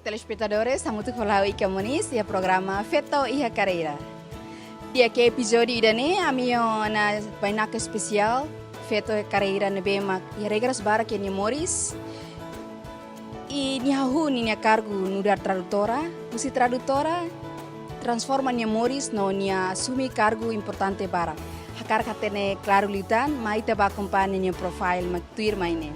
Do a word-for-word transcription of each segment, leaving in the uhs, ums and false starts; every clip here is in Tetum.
Telespetadores, hamutuk ho ha'u Ika Moniz, iha programa Feto iha Karreira. Di'ak, iha epizódiu ida-ne'e, ami ho ona bainaka espesiál, feto iha karreira ne'ebé mak iha regras barak iha nia moris. I nia hahú ninia kargu nu'udar tradutora, husi tradutora, transforma nia moris no nia asume kargu importante barak. Hakarak hatene klaru liután, mai ita bá akompaña nia profile mak tuirmai ne'e.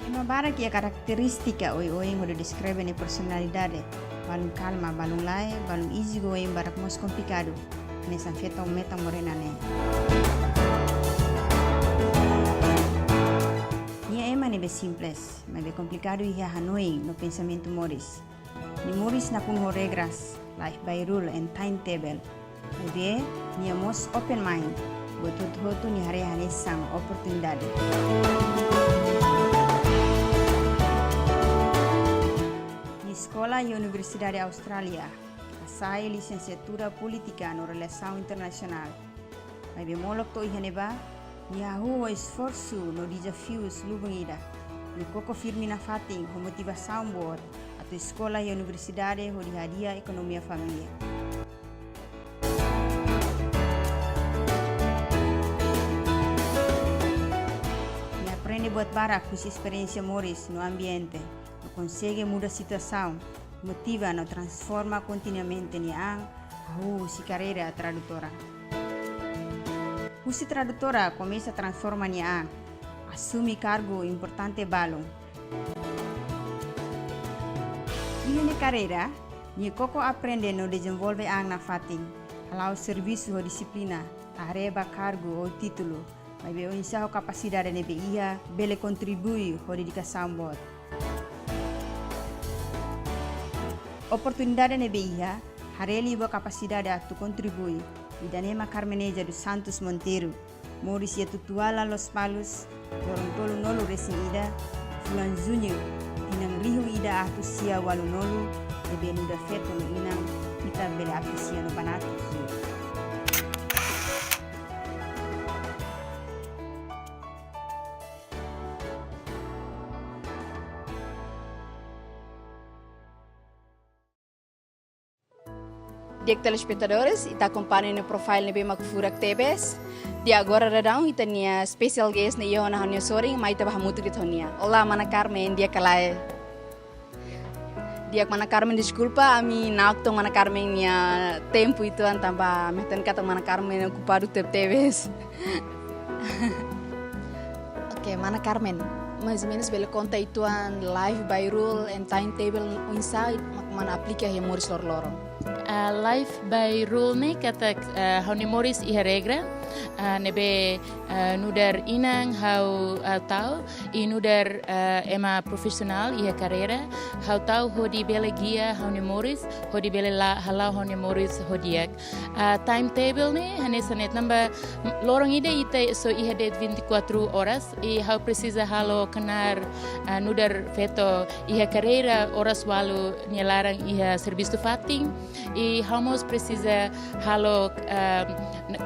Ema barak iha karakterístika oioin hodi deskreve nia personalidade. Balun kalma, balun lae, balun izigu, oin barak mós komplikadu. Hanesan feto metan morena ne'e. Nia ema ne'ebé simples, maibé komplikadu iha hanoin no pensamentu moris. Nia moris nakonu ho regras, life by rule and timetable. Maibé, nia mós open mind. Buat hotu-hotu nia haree hanesan oportunidade. Nia eskola iha Universidade Austrália, hasai lisensiatura Polítika no Relasaun Internasionál. Maibé molok to'o iha ne'ebá, nia hahú ho esforsu no dezafiu lubun ida. Nia koko firme nafatin ho motivasaun boot atu eskola iha universidade hodi hadi'a ekonomia família. Nia aprende buat barak husi esperiénsia moris no ambiente, no konsege muda situasaun, motiva no transforma kontinuamente nia an, hahú husi karreira tradutora. Husi tradutora komesa transforma nia an, asume kargu importante balun. Iha nia karreira, nia koko aprende no dezenvolve an nafatin, hala'o servisu ho dixiplina, la haree ba kargu ou títulu, maibé oinsá ho kapasidade ne'ebé iha, bele kontribui ho dedikasaun boot. Oportunidade ne'ebé iha, haree liu ba kapasidade atu kontribui. Ida-ne'e mak Carmeneja dos Santos Monteiro, moris iha Tutuala, Lospalos, loron tolunulu resin ida, fulan Juñu, tinan rihun ida atus sia ualunulu, ne'ebé nu'udar feto no inan, ita bele apresia no banati. Di'ak telespetadores, ita akompaña nia profile ne'ebé mak furak tebes. Di'ak, agora daudaun ita-nia special guest ne'e iha ona ha'u-nia sorin, mai ita bá hamutuk de'it ho nia. Olá, mana Carmen, di'ak ka lae? Di'ak, mana Carmen, deskulpa, ami na'ok tun mana Carmen nia tempu uitoan tanba ami hatene katak mana Carmen okupadu tebetebes. Oke, mana Carmen, mais ou menus bele konta uitoan life by rule and timetable oinsá mak mana aplika iha moris loroloron? Ah, life by rule ne'e katak, ah, ha'u-nia moris iha regra, ah, ne'ebé, ah, nu'udar inan ha'u, ah, tau, i nu'udar, ah, ema profisionál iha karreira, ha'u tau hodi bele gia ha'u-nia moris, hodi bele la, hala'o ha'u-nia moris ho di'ak. Ah, timetable ne'e, hanesan ne'e tanba loron ida ita só iha de'it vinte e quatro horas, i ha'u presiza halo knaar, ah, nu'udar feto iha karreira oras ualu nia laran iha servisu fatin, i ha'u mós presiza halo, ah,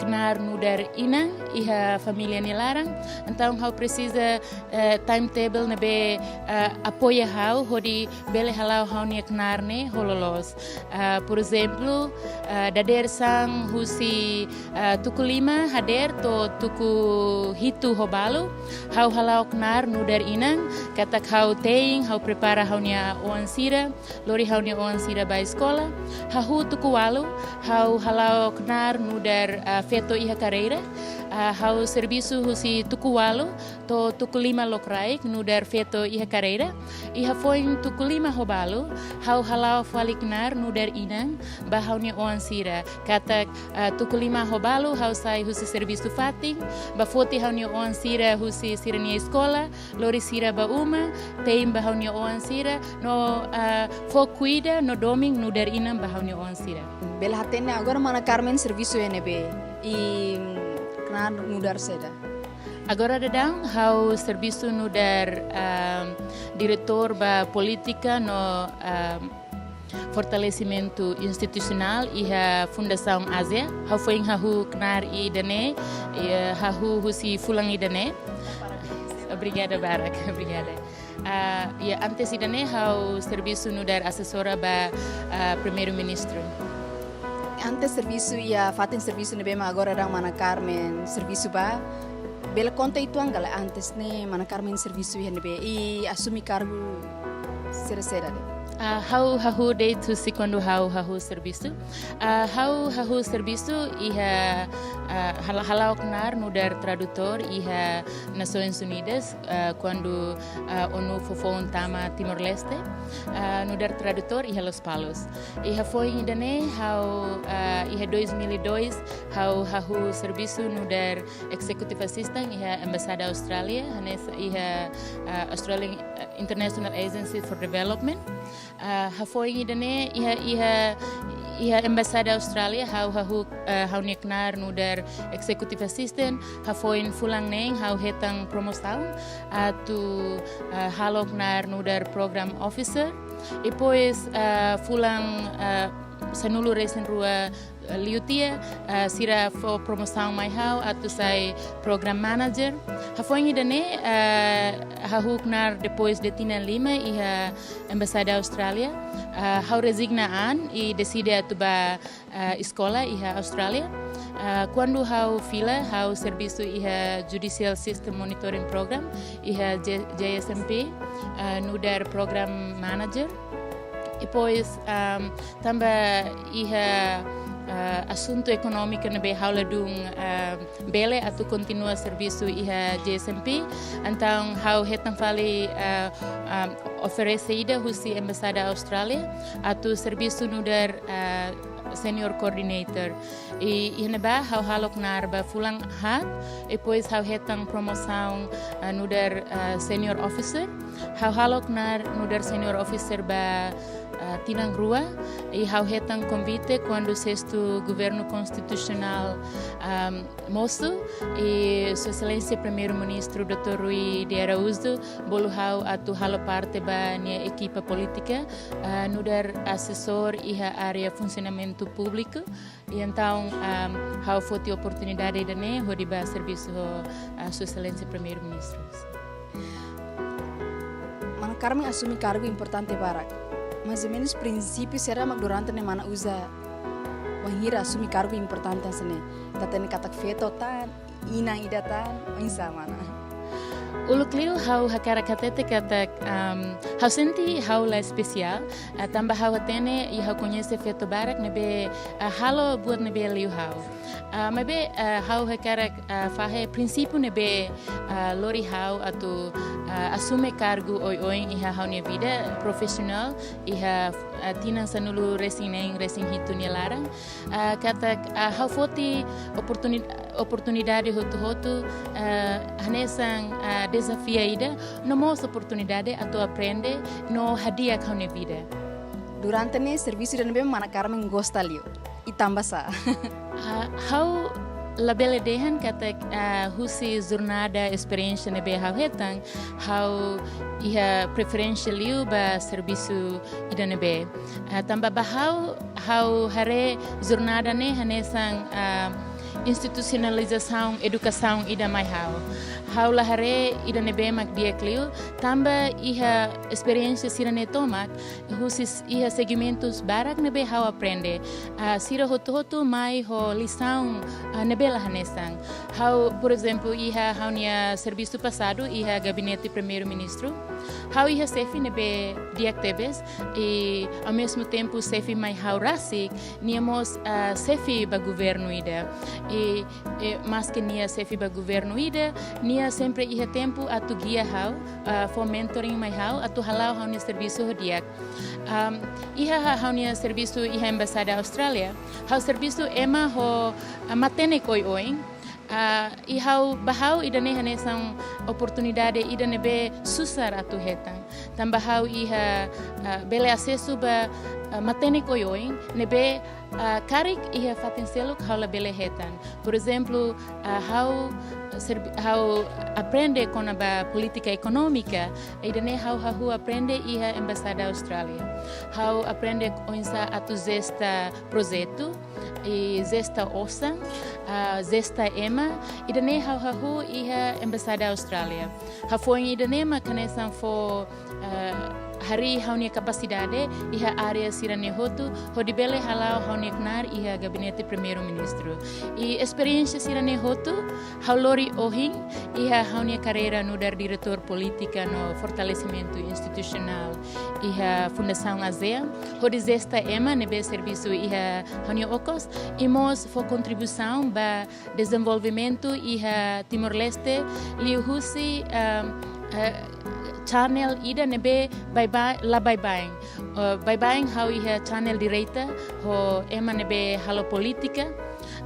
knaar nu'udar inan iha família nia laran. Entaun ha'u presiza, eh, timetable ne'ebé, eh, apoia ha'u hodi bele hala'o ha'u-nia knaar ne'e ho loloos. Ah, por ezemplu, ah, dadeer-saan husi, ah, tuku lima hadeer to'o tuku hitu ho balu, ha'u hala'o knaar nu'udar inan, katak ha'u te'in, ha'u prepara ha'u-nia oan sira, lori ha'u-nia oan sira ba eskola. Hahú tuku ualu, ha'u hala'o knaar nu'udar, ah, feto iha karreira. Ah, ha'u servisu husi tuku ualu to'o tuku lima lokraik nu'udar feto iha karreira. I hafoin tuku lima ho balu, ha'u hala'o fali knaar nu'udar inan ba ha'u-nia oan sira. Katak, ah, tuku lima ho balu ha'u sai husi servisu fatin, bá foti ha'u-nia oan sira husi sira-nia eskola, lori sira ba uma, te'in ba ha'u-nia oan sira, no, ah, fó kuida no domin nu'udar inan ba ha'u-nia oan sira. Bele hatene agora mana Carmen servisu iha ne'ebé, i, mm, knaar nu'udar saida? Agora daudaun ha'u servisu nu'udar, ah, diretór ba polítika no, ah, Fortalesimentu institusionál iha Fundasaun Ázia. Ha'u foin hahú knaar ida-ne'e, eh, hahú husi fulan ida-ne'e. Obrigada barak, obrigada. Ah, iha antes ida-ne'e ha'u servisu nu'udar asesora ba, ah, Primeiru-Ministru. Antes servisu iha fatin servisu ne'ebé mak agora daudaun mana Carmen servisu ba. Bele konta uitoan ka lae antes ne'e mana Carmen servisu iha ne'ebé i asume kargu saida-saida de'it? Ah, ha'u hahú de'it husi kuandu ha'u hahú servisu. Ah, ha'u hahú servisu iha, ah, hal-, hala'o knaar nu'udar tradutór iha Nasoins Unidas, ah, kuandu, ah, ONU fó foun tama Timor-Leste, ah, nu'udar tradutór iha Lospalos. Iha foin ida-ne'e ha'u, ah, iha dois mil e dois ha'u hahú servisu nu'udar executive assistant iha Embaixada Austrália, hanesan iha, ah, Australian, ah, International Agency for Development. Ah, hafoin ida-ne'e iha, iha, iha Embaixada Austrália, ha'u hahú, ah, ha'u-nia knaar nu'udar executive assistant, hafoin fulan neen ha'u hetan promosaun, atu, ah, halo knaar nu'udar program officer. Depois, ah, fulan, ah, sanulu-resin-rua, ah, liu tiha, ah, sira fó promosaun mai ha'u atu sai program manager. Hafoin ida-ne'e, ah, hahú knaar depois de tinan lima iha Embaixada Austrália. Ah, ha'u rezigna an i deside atu bá, ah, eskola iha Austrália. Ah, kuandu ha'u fila, ha'u servisu iha Judicial System Monitoring Program, iha J-, J S M P, ah, nu'udar program manager. Depois, ah, tanba iha, ah, asuntu ekonómiku ne'ebé ha'u ladún, ah, bele atu kontinua servisu iha J S M P. Entaun ha'u hetan fali, ah, ah, oferese ida husi Embaixada Austrália atu servisu nu'udar, ah, senior coordinator. I, iha ne'ebá ha'u halo knaar ba fulan haat, depois ha'u hetan promosaun, ah, nu'udar, ah, senior officer. Ha'u halo knaar nu'udar senior officer ba, ah, tinan rua, i ha'u hetan konvite kuandu sestu governu konstitusionál, am, mosu, i Sua Exelénsia Primeiru-Ministru doutór Rui de Araújo bolu ha'u atu halo parte ba nia ekipa polítika, ah, nu'udar asesór iha área funsionamentu públiku. I entaun, am, ha'u foti oportunidade ida-ne'e hodi bá servisu ho, ah, Sua Exelénsia Primeiru-Ministru. Mana Carmen asume kargu importante barak. Mais ou menus prinsípiu saida mak durante ne'e mana uza wainhira asume kargu importante hanesan ne'e? Ita hatene katak feto tan, inan ida tan, oinsá mana? Uluk liu ha'u hakarak hatete katak, am, ha'u sente ha'u la espesiál, ah, tanba ha'u hatene i ha'u koñese feto barak ne'ebé, ah, halo buat ne'ebé liu ha'u. Ah, maibé, ah, ha'u hakarak, ah, fahe prinsípiu ne'ebé, ah, lori ha'u atu, ah, asume kargu oioin iha ha'u-nia vida profisionál, iha, ah, tinan sanulu-resin-neen, resin-hitu nia laran. Ah, katak, ah, ha'u foti oportuni-, oportunidade hotu-hotu, ah, hanesan, ah, dezafiu ida, no mós oportunidade atu aprende no hadi'a ha'u-nia vida. Durante ne'e servisu ida ne'ebé mana Carmen gosta liu? I tanba sá? Ah, ha'u labele dehan katak, ah, husi jornada esperiénsia ne'ebé ha'u hetan, ha'u iha preferénsia liu ba servisu ida ne'ebé. Ah, tanba ba ha'u, ha'u haree jornada ne'e hanesan, ah, institusionalizasaun edukasaun ida mai ha'u. Ha'u la haree ida ne'ebé mak di'ak liu, tanba iha esperiénsia sira-ne'e tomak, husi s-, iha segmentus barak ne'ebé ha'u aprende. Ah, sira hotu-hotu mai ho lisaun, ah, ne'ebé la hanesan. Ha'u, por ezemplu, iha ha'u-nia servisu pasadu, iha Gabinete Primeiru-Ministru, ha'u iha xefe ne'ebé di'ak tebes, i ao mesmo tempo xefe mai ha'u rasik, nia mós, ah, xefe ba governu ida. I, i maske nia xefe ba governu ida, nia sempre iha tempu atu gia ha'u, ah, fó mentoring mai ha'u, atu hala'o ha'u-nia servisu ho di'ak. Am, iha ha-, ha'u-nia servisu iha Embaixada Austrália, ha'u servisu ema ho, ah, matenek oioin. Ah, i ha'u, ba ha'u ida-ne'e hanesan oportunidade ida ne'ebé susar atu hetan. Tanba ha'u iha, ah, bele asesu ba, ah, matenek oioin ne'ebé, ah, karik iha fatin seluk ha'u labele hetan. Por ezemplu, ah, ha'u serbi-, ha'u aprende kona-ba polítika ekonómika, ida-ne'e ha'u hahú aprende iha Embaixada Austrália. Ha'u aprende oinsá atu jesta projetu, i jesta osan, ah, jesta ema, ida-ne'e ha'u hahú iha Embaixada Austrália. Hafoin ida-ne'e mak hanesan fó, ah, harii ha'u-nia kapasidade iha área sira-ne'e hotu, hodi bele hala'o ha'u-nia knaar iha Gabinete Primeiru-Ministru. I esperiénsia sira-ne'e hotu ha'u lori ohin iha ha'u-nia karreira nu'udar diretór polítika no fortalesimentu institusionál iha Fundasaun ASEAN, hodi jesta ema ne'ebé servisu iha ha'u-nia okos, i mós fó kontribuisaun ba dezenvolvimentu iha Timor-Leste, liuhusi, ah, ah, channel ida ne'ebé baiba-, la baibain. Ah, baibain ha'u iha channel direta ho ema ne'ebé halo polítika.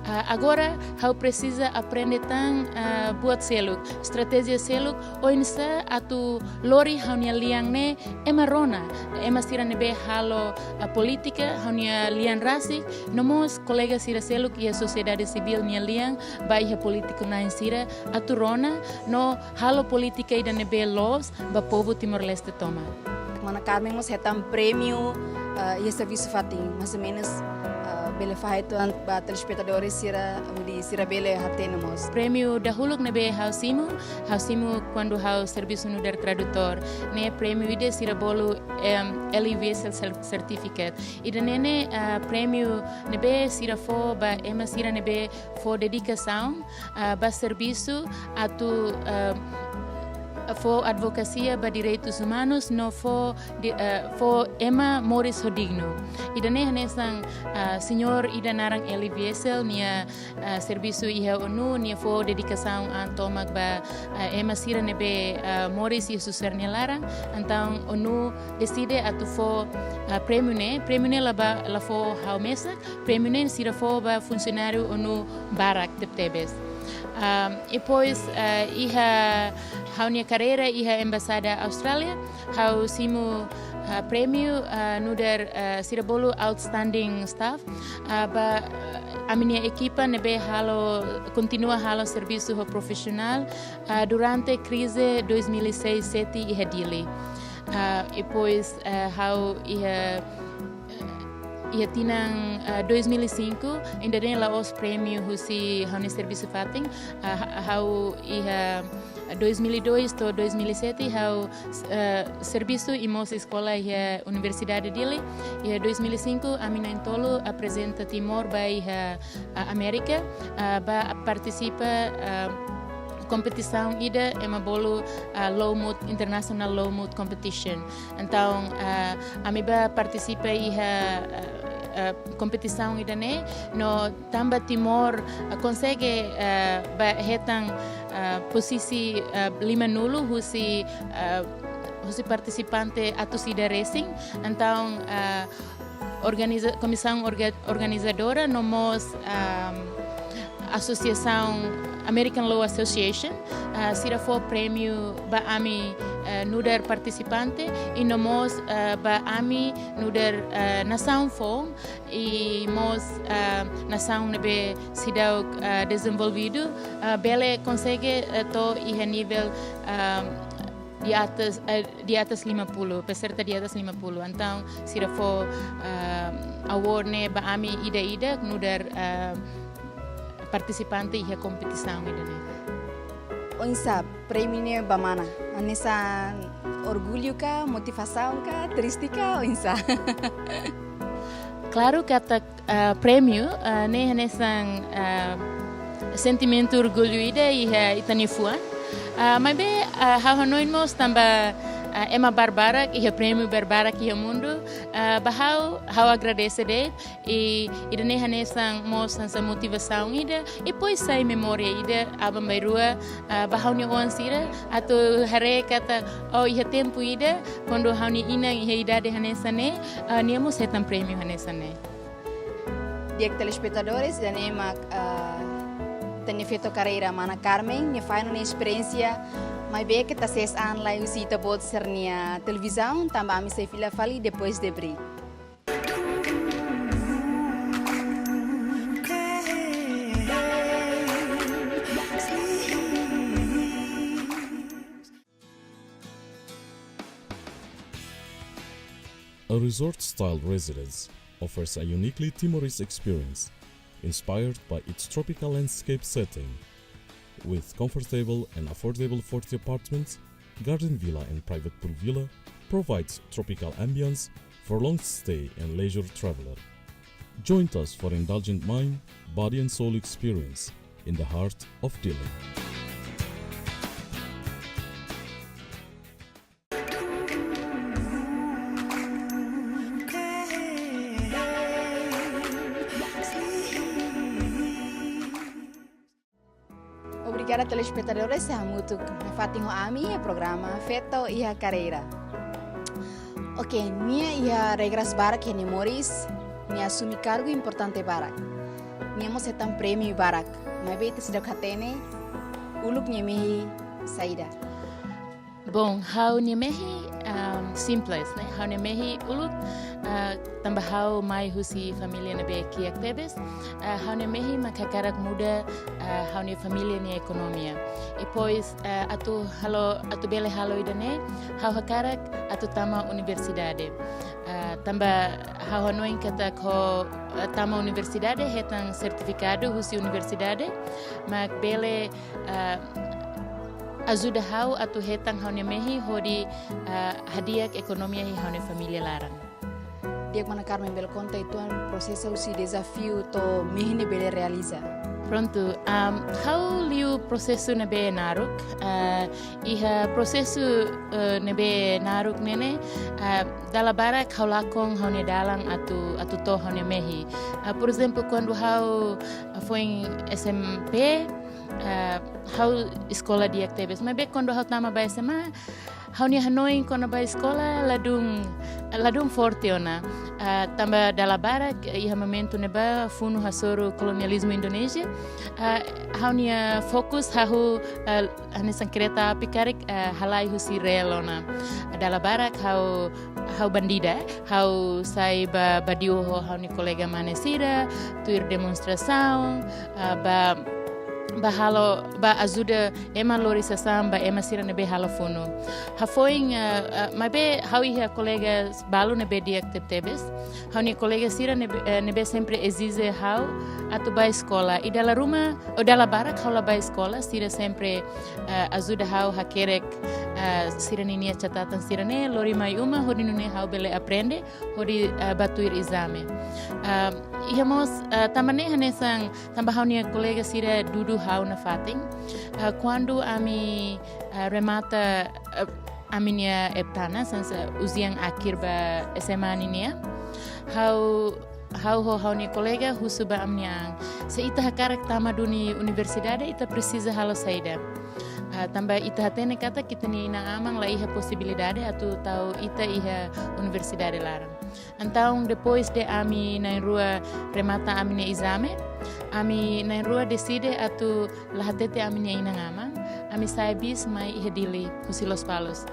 Ah, agora ha'u presiza aprende tan, ah, buat seluk, estratéjia seluk, oinsá atu lori ha'u-nia lian ne'e ema rona, ema sira ne'ebé halo, ah, polítika, ha'u-nia lian rasik, no mós kolega sira seluk iha sosiedade sivíl nia lian, ba iha polítiku na'in sira, atu rona no halo polítika ida ne'ebé loos ba povu Timor-Leste tomak. Mana Carmen mós hetan prémiu, ah, iha servisu fatin, mais ou menus, ah, bele fahe uitoan ba telespetadores sira, hodi sira bele hatene mós. Prémiu dahuluk ne'ebé ha'u simu, ha'u simu kuandu ha'u servisu nu'udar tradutór. Ne'e prémiu ida sira bolu, em, Elie Wiesel cer-, Certificate. Ida-ne'e ne'e, ah, prémiu ne'ebé sira fó ba ema sira ne'ebé fó dedikasaun, ah, ba servisu atu, ah, fó advokasia ba direitus umanus no fó di-, ah, fó ema moris ho dignu. Ida-ne'e hanesan, ah, señór ida naran Elie Wiesel nia, ah, servisu iha ONU, nia fó dedikasaun an tomak ba, ah, ema sira ne'ebé, ah, moris iha susar nia laran. Entaun ONU deside atu fó, ah, prémiu ne'e, prémiu ne'e la ba, la fó ha'u mesak, prémiu ne'e sira fó ba funsionáriu ONU barak tebetebes. Ah, depois, ah, iha ha'u-nia karreira iha Embaixada Austrália, ha'u simu, ah, prémiu, ah, nu'udar, ah, sira bolu outstanding staff, ah, ba, ah, ami-nia ekipa ne'ebé halo, kontinua halo servisu ho profisionál, ah, durante krize dois mil e seis sete iha Dili. Ah, depois, ah, ha'u iha, iha tinan, ah, dois mil e cinco, ida-ne'e la'ós prémiu husi ha'u-nia servisu fatin, ah, ha-, ha'u iha dois mil e dois to'o dois mil e sete, ha'u, ah, servisu i mós eskola iha Universidade Dili. Iha dois mil e cinco, ami na'in-tolu aprezenta Timor ba iha, ah, Amérika, ah, ba partisipa, ah, kompetisaun ida ema bolu, ah, Low Mood, International Low Mood Competition. Entaun, ah, ami ba partisipa iha, ah, ah, kompetisaun ida-ne'e, no tanba Timor, ah, konsege, ah, ba hetan, ah, pozisi, ah, limanulu husi, ah, husi partisipante atus ida resin. Entaun, ah, organiza-, komisaun orga-, organizadora no mós, ah, asosiasaun American Law Association, ah, sira fó prémiu ba ami, ah, nu'udar partisipante, i no mós, ah, ba ami nu'udar, ah, nasaun foun, i mós, ah, nasaun ne'ebé seidauk, ah, dezenvolvidu, ah, bele konsege, ah, to'o iha nivel, ah, di atas, eh, di atas lima puluh, peserta di atas lima puluh. Entaun, sira fó, ah, award ne'e ba ami ida-idak nu'udar, ah, partisipante iha kompetisaun ida-ne'e. Oinsá, prémiu ne'e ba mana? Hanesan orgullu ka, motivasaun ka, triste ka, oinsá? Klaru katak, ah, prémiu, ah, ne'e hanesan, ah, sentimentu orgullu ida iha ita-nia fuan. Ah, maibé, ah, ha'u hanoin mós tanba, ah, ema barbarak iha prémiu barbarak iha mundu, ah, ba ha'u, ha'u agradese de'it, i ida-ne'e hanesan mós hanesan motivasaun ida, i depois sai memória ida aban-bainrua, ah, ba ha'u-nia oan sira, atu haree katak, oh, iha tempu ida, kuandu ha'u-nia inan iha idade hanesan ne'e, ah, nia mós hetan prémiu hanesan ne'e. Di'ak telespetadores, ida-ne'e mak, ah, ita-nia feto karreira mana Carmen, nia fahe ona nia esperiénsia, maibé ita sees an lai husi ita-boot sira-nia televizaun, tanba ami sei fila fali depois de break. A resort-style residence offers a uniquely Timorese experience, inspired by its tropical landscape setting. With comfortable and affordable forty apartments, garden villa and private pool villa provides tropical ambience for long stay and leisure traveler. Join us for indulgent mind, body and soul experience in the heart of Dili. Obrigada, telespetadores, hamutuk nafatin ho ami iha programa Feto iha Karreira. Oke, nia iha regras barak iha nia moris, nia asume kargu importante barak. Nia mós hetan prémiu barak, maibé ita seidauk hatene uluk nia mehi saida. Bom, ha'u-nia mehi, ahm, simples, ne'e? Ha'u-nia mehi uluk, ah, tanba ha'u mai husi família ne'ebé kiak tebes, ah, ha'u-nia mehi mak hakarak muda, ah, ha'u-nia família nia ekonomia. Depois, ah, atu halo, atu bele halo ida-ne'e, ha'u hakarak atu tama universidade. Ah, tanba ha'u hanoin katak ho, ah, tama universidade hetan sertifikadu husi universidade, mak bele, ah, ajuda ha'u atu hetan ha'u-nia mehi hodi, ah, hadi'ak ekonomia iha ha'u-nia família laran. Di'ak, mana Carmen, bele konta uitoan prosesu husi dezafiu to'o mehi ne'e bele realiza? Prontu, am, ha'u liu prosesu ne'ebé naruk, ah, iha prosesu, eh, ne'ebé naruk ne'e ne'e, ah, dala barak ha'u lakon ha'u-nia dalan atu, atu to'o ha'u-nia mehi. Ah, por ezemplu, kuandu ha'u, ah, foin S M P, ah, ha'u eskola di'ak tebes. Maibé kuandu ha'u tama ba S M A, ha'u-nia hanoin kona-ba eskola ladún, ladún forte ona. Ah, tanba dala barak, eh, iha momentu ne'ebá funu hasoru kolonializmu Indonézia. Ah, ha'u-nia fokus hahú, ah, hanesan kereta api karik, eh, halai husi rel ona. Dala barak ha'u, ha'u bandida, ha'u sai ba, ba di'ak ho ha'u-nia kolega mane sira, tuir demonstrasaun, ah, ba, ba halo, ba ajuda ema lori sasán ba ema sira ne'ebé halo funu. Hafoin, ah, ah, maibé ha'u iha kolega balu ne'ebé di'ak tebetebes. Ha'u-nia kolega sira ne'ebé, eh, ne'ebé sempre ezije ha'u atu ba eskola. I dala ruma, ou dala barak ha'u la ba eskola, sira sempre, eh, ajuda ha'u hakerek, eh, sira ninia catatan sira-ne'e, lori mai uma, hodi nune'e ha'u bele aprende, hodi, eh, ba tuir ezame. Ah, iha mós, eh, tanba ne'e hanesan, tanba ha'u-nia kolega sira dudu ha'u nafatin. Ah, kuandu ami, ah, remata, ah, ami-nia eptana, sansa ujian akhir ba S M A ninia. Ha'u, ha'u ho ha'u-nia kolega husu ba ami-nia an. Se ita hakarak tama duni universidade, ita presiza halo saida. Ah, tanba ita hatene katak ita-nia inan-aman la iha posibilidade atu tau ita iha universidade laran. Entaun, depois de ami na'in-rua remata ami-nia ezame, ami na'in-rua deside atu la hatete ami-nia inan-aman, ami sa'e bis mai iha Dili, husi Lospalos.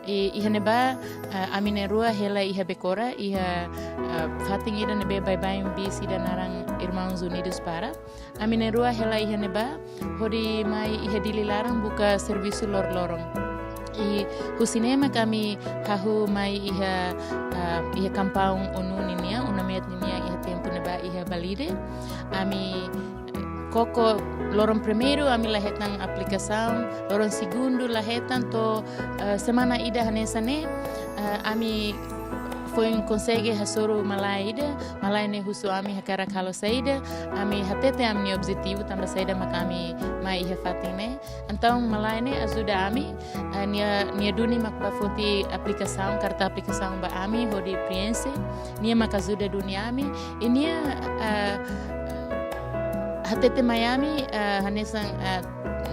I, iha ne'ebá, ah, ami na'in-rua hela iha Becora, iha, ah, fatin ida ne'ebé baibain bis ida naran Irmãos Unidos Para. Ami na'in-rua hela iha ne'ebá, hodi mai iha Dili laran buka servisu loron-loron. I husi ne'e mak ami hahú mai iha, ah, iha kampaun ONU ninia, UNAMED ninia iha tempu ne'ebá iha Balide. Ami koko loron primeiru ami la hetan aplikasaun, loron segundu la hetan to'o, eh, semana ida hanesan ne'e, eh, ami foin konsege hasoru malae ida, malae ne'e husu ami hakarak halo saida, ami hatete ami-nia objetivu tanba saida mak ami mai iha fatin ne'e. Entaun malae ne'e ajuda ami, eh, nia, nia duni mak bá foti aplikasaun, karta aplikasaun ba ami, hodi prienxe, nia mak ajuda duni ami, i nia, eh, hatete mai ami, eh, hanesan, eh,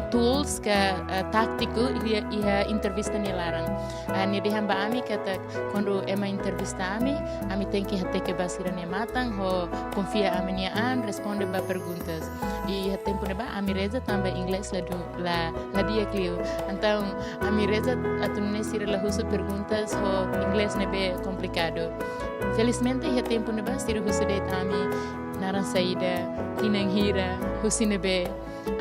tools ka, eh, tátiku iha, iha entrevista nia laran. Eh, nia dehan ba ami katak kuandu ema entrevista ami, ami tenke hateke ba sira-nia matan, ho konfia ami-nia an, responde ba perguntas. I iha tempu ne'ebá ami reza tanba inglés ladún, la, la di'ak liu. Entaun, ami reza atu nune'e sira la husu perguntas ho inglés ne'ebé komplikadu. Felizmente, iha tempu ne'ebá sira husu de'it ami naran saida, tinan hira, husi ne'ebé.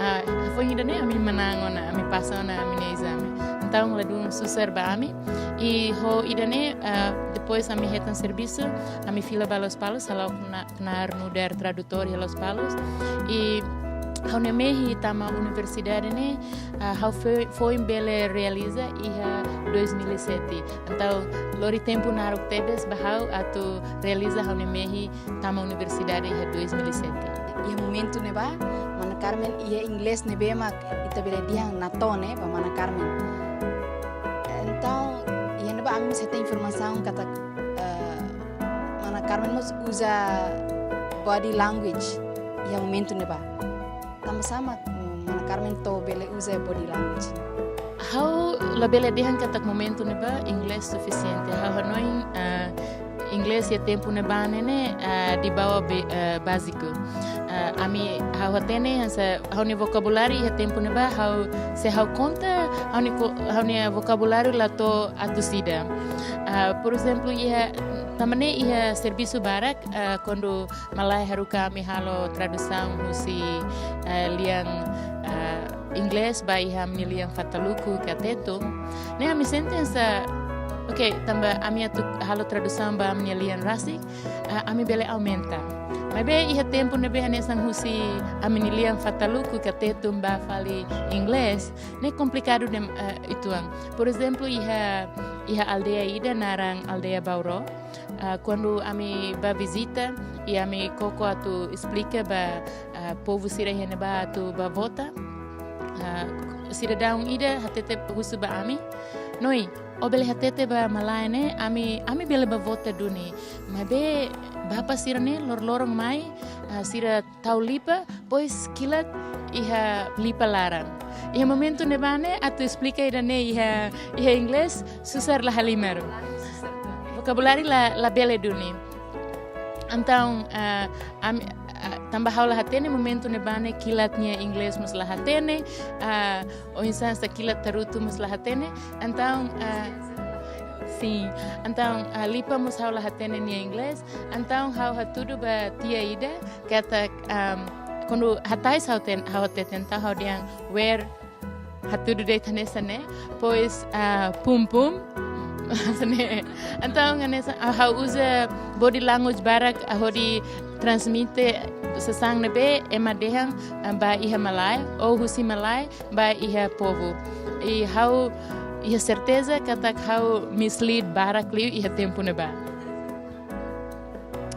Ah, foin ida-ne'e ami manán ona, ami pasa ona ami-nia ezame. Entaun, ladún susar ba ami. I ho ida-ne'e, ah, depois ami hetan servisu, ami fila ba Lospalos, halo kna-, knaar nu'udar tradutór iha Lospalos. I ha'u-nia mehi tama universidade ne'e, ah, ha'u fo-, foin bele realiza iha dois mil e sete. Entaun, lori tempu naruk tebes ba ha'u atu realiza ha'u-nia mehi tama universidade iha dois mil e sete. Iha momentu ne'ebá, mana Carmen iha inglés ne'ebé mak ita bele dehan natoon ba mana Carmen. Entaun, iha ne'ebá ami mós hetan informasaun katak, eh, mana Carmen mós uza body language iha momentu ne'ebá. Tanba sá mak, mm, mana Carmen to'o bele uza body language? Ha'u labele dehan katak momentu ne'ebá inglés sufisiente. Ha'u hanoin, ah, inglés iha tempu ne'ebá ne'e, ah, di bawah be-, ah, báziku. Ah, ami, ha'u hatene hanesan ha'u-nia vokabuláriu iha tempu ne'ebá, ha'u, se ha'u konta, ha'u-nia ko-, ha'u-nia vokabuláriu la to'o atus ida. Ah, por ezemplu, iha, tanba ne'e iha servisu barak, ah, kuandu malae haruka ami halo tradusaun husi, eh, lian, eh, inglés ba iha ami-nia lian Fataluku ka Tetun. Ne'e ami sente hanesan, oke, tanba ami atu halo tradusaun ba ami-nia lian rasik, eh, ami bele aumenta. Maibé iha tempu ne'ebé hanesan husi ami-nia lian Fataluku ka Tetun ba fali inglés, ne'e komplikadu dem, eh, uitoan. Por ezemplu, iha, iha aldeia ida naran aldeia Bauro. Ah, kuandu ami bá vizita, i ami koko atu esplika ba, ah, povu sira iha ne'ebá atu bá vota. Ah, sidadaun ida hatete husu ba ami: "Noi, ó bele hatete ba malae ne'e, ami, ami bele bá vota duni. Maibé bapa sira ne'e loroloron mai, ah, sira tau lipa, depois kilat iha lipa laran." Iha momentu ne'ebá ne'e, atu esplika ida-ne'e iha, iha inglés, susar la halimar. Vokabuláriu la, labele duni. Entaun, ah, ami, ah, tanba ha'u la hatene, momentu ne'ebá ne'e kilat nia inglés mós la hatene, ah, oinsá hanesan kilat tarutu mós la hatene. Entaun, ah, sin. Entaun, ah, lipa mós ha'u la hatene nia inglés. Entaun ha'u hatudu ba tia ida, katak, am, kuandu hatais ha'u ten-, ha'u hateten, entaun ha'u dehan where, hatudu de'it hanesan ne'e, depois, ah, pum pum. Hanesan ne'e. Entaun hanesan, ah, ha'u uza body language barak, ah, hodi transmite sasán ne'ebé ema dehan, ah, ba iha malae, ou husi malae ba iha povu. I ha'u iha serteza katak ha'u mislead barak liu iha tempu ne'ebá.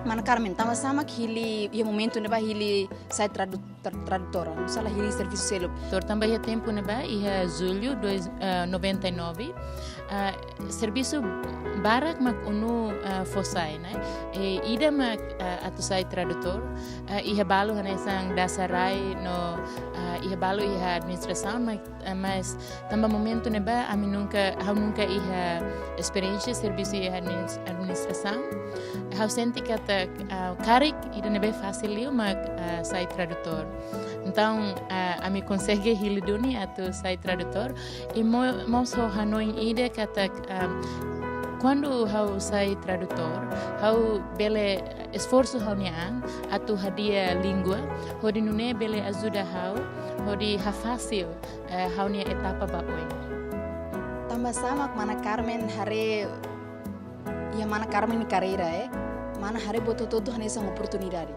Mana Carmen, tanba sá mak hili, iha momentu ne'ebá hili sai tradu-, tra-, tradutora, no sala hili servisu seluk? Tor tanba iha tempu ne'ebá, iha jullu dois, eh, noventa e nove, ah, servisu barak mak unu, ah, fó sai, ne'e? I ida mak, ah, atu sai tradutór, ah, iha balu hanesan Dasarai no, ah, iha balu iha administrasaun, mak, ah, mas tanba momentu ne'ebá ami nunka, ha'u nunka iha esperiénsia servisu iha adminis-, administrasaun. Ha'u sente katak, ah, karik ida ne'ebé fasil liu mak, ah, sai tradutór. Entaun, ah, ami konsege hili duni atu sai tradutór. I mo-, mós ho hanoin ida katak, ah, kuandu ha'u sai tradutór, ha'u bele esforsu ha'u-nia an atu hadi'a língua, hodi nune'e bele ajuda ha'u, hodi hafasil, eh, ha'u-nia etapa ba oin. Tanba sá mak mana Carmen haree, iha mana Carmen nia karreira, eh, mana haree buat hotu-hotu hanesan oportunidade?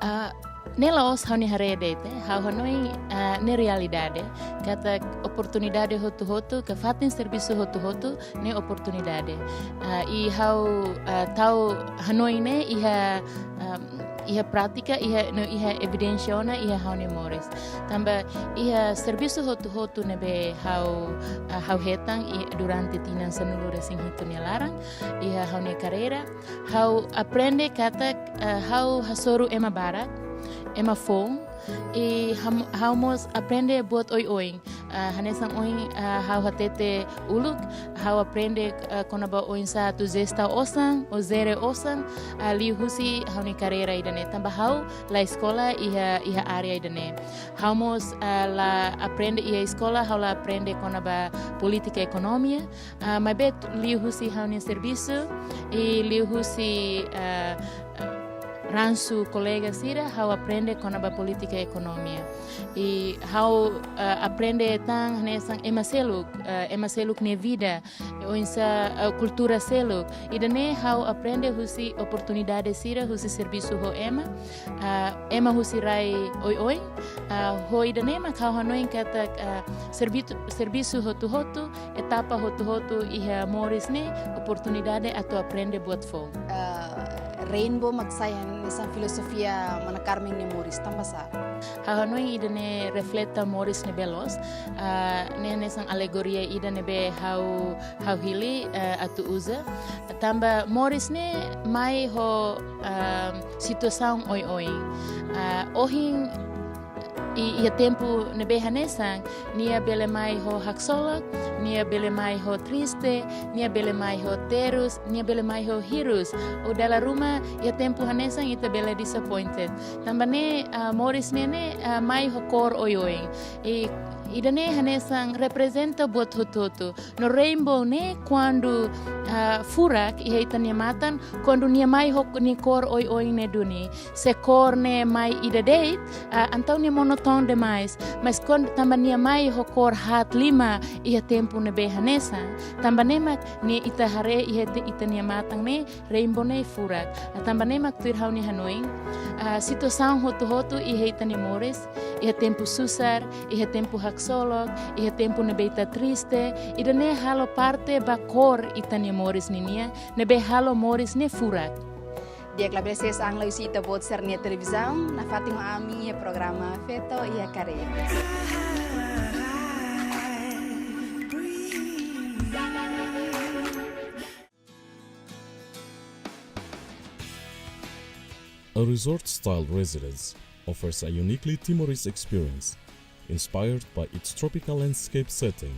Ah, ne'e la'ós ha'u-nia haree de'it, eh. Ha'u hanoin, ah, ne'e realidade. Katak oportunidade hotu-hotu, ka fatin servisu hotu-hotu, ne'e oportunidade. Ah, i ha'u, ah, tau hanoin ne'e iha, ah, iha prátika, iha, no iha evidénsia ona, iha ha'u-nia moris. Tanba iha servisu hotu-hotu ne'ebé ha'u, ah, ha'u hetan i durante tinan sanulu-resin-hitu nia laran, iha ha'u-nia karreira, ha'u aprende katak, eh, ha'u hasoru ema barak, ema foun, i ham-, ha'u mós aprende buat oioin. Ah, hanesan ohin, ah, ha'u hatete uluk, ha'u aprende, ah, kona-ba oinsá atu jesta osan, ou jere osan, ah, liuhusi ha'u-nia karreira ida-ne'e. Tanba ha'u la eskola iha, iha área ida-ne'e. Ha'u mós, ah, la aprende iha eskola, ha'u la aprende kona-ba polítika ekonomia, ah, maibé liuhusi ha'u-nia servisu, i liuhusi, ah, ah, ransu kolega sira, ha'u aprende kona-ba polítika ekonomia. I ha'u, eh, aprende tan hanesan ema seluk, eh, ema seluk nia vida, oinsá, eh, kultura seluk. Ida-ne'e ha'u aprende husi oportunidade sira husi servisu ho ema, ah, ema husi rai oioin, ah, ho ida-ne'e mak ha'u hanoin katak, ah, servitu-, servisu hotu-hotu, etapa hotu-hotu iha moris ne'e, oportunidade atu aprende buat foun. Ah, rainbow mak sai hanesan filozofia mana Carmen nia moris, tanbasá? Ha'u hanoin ida-ne'e refleta moris ne'ebé loos, ah, ne'e hanesan alegoria ida ne'ebé ha'u, ha'u hili, eh, atu uza. Tanba moris ne'e mai ho, ah, situasaun oioin. Ah, ohin i, iha tempu ne'ebé hanesan, nia bele mai ho haksolok, nia bele mai ho triste, nia bele mai ho terus, nia bele mai ho hirus. Ou dala ruma iha tempu hanesan ita bele disappointed. Tanba ne'e, ah, moris ne'e ne'e, ah, mai ho kór oioin. I ida-ne'e hanesan reprezenta buat hotu-hotu. No rainbow ne'e kuandu, ah, furak iha ita-nia matan, kuandu nia mai ho nia kór oioin ne'e duni. Se kór ne'e mai ida de'it, ah, entaun nia monotone demais. Mas kuandu tanba nia mai ho kór haat liman iha tempu ne'ebé hanesan, tanba ne'e mak nia ita haree iha te-, ita-nia matan ne'e, rainbow ne'e furak. Ah, tanba ne'e mak tuir ha'u-nia hanoin, ah, situasaun hotu-hotu iha ita-nia moris, iha tempu susar, iha tempu haksolok, iha tempu ne'ebé ita triste, ida-ne'e halo parte ba kór ita-nia moris ninian, ne'ebé halo moris ne'e furak. Di'ak, labele sees an la husi ita-boot sira-nia televizaun, nafatin ho ami iha programa Feto iha Karreira. A resort-style residence offers a uniquely Timorese experience, inspired by its tropical landscape setting.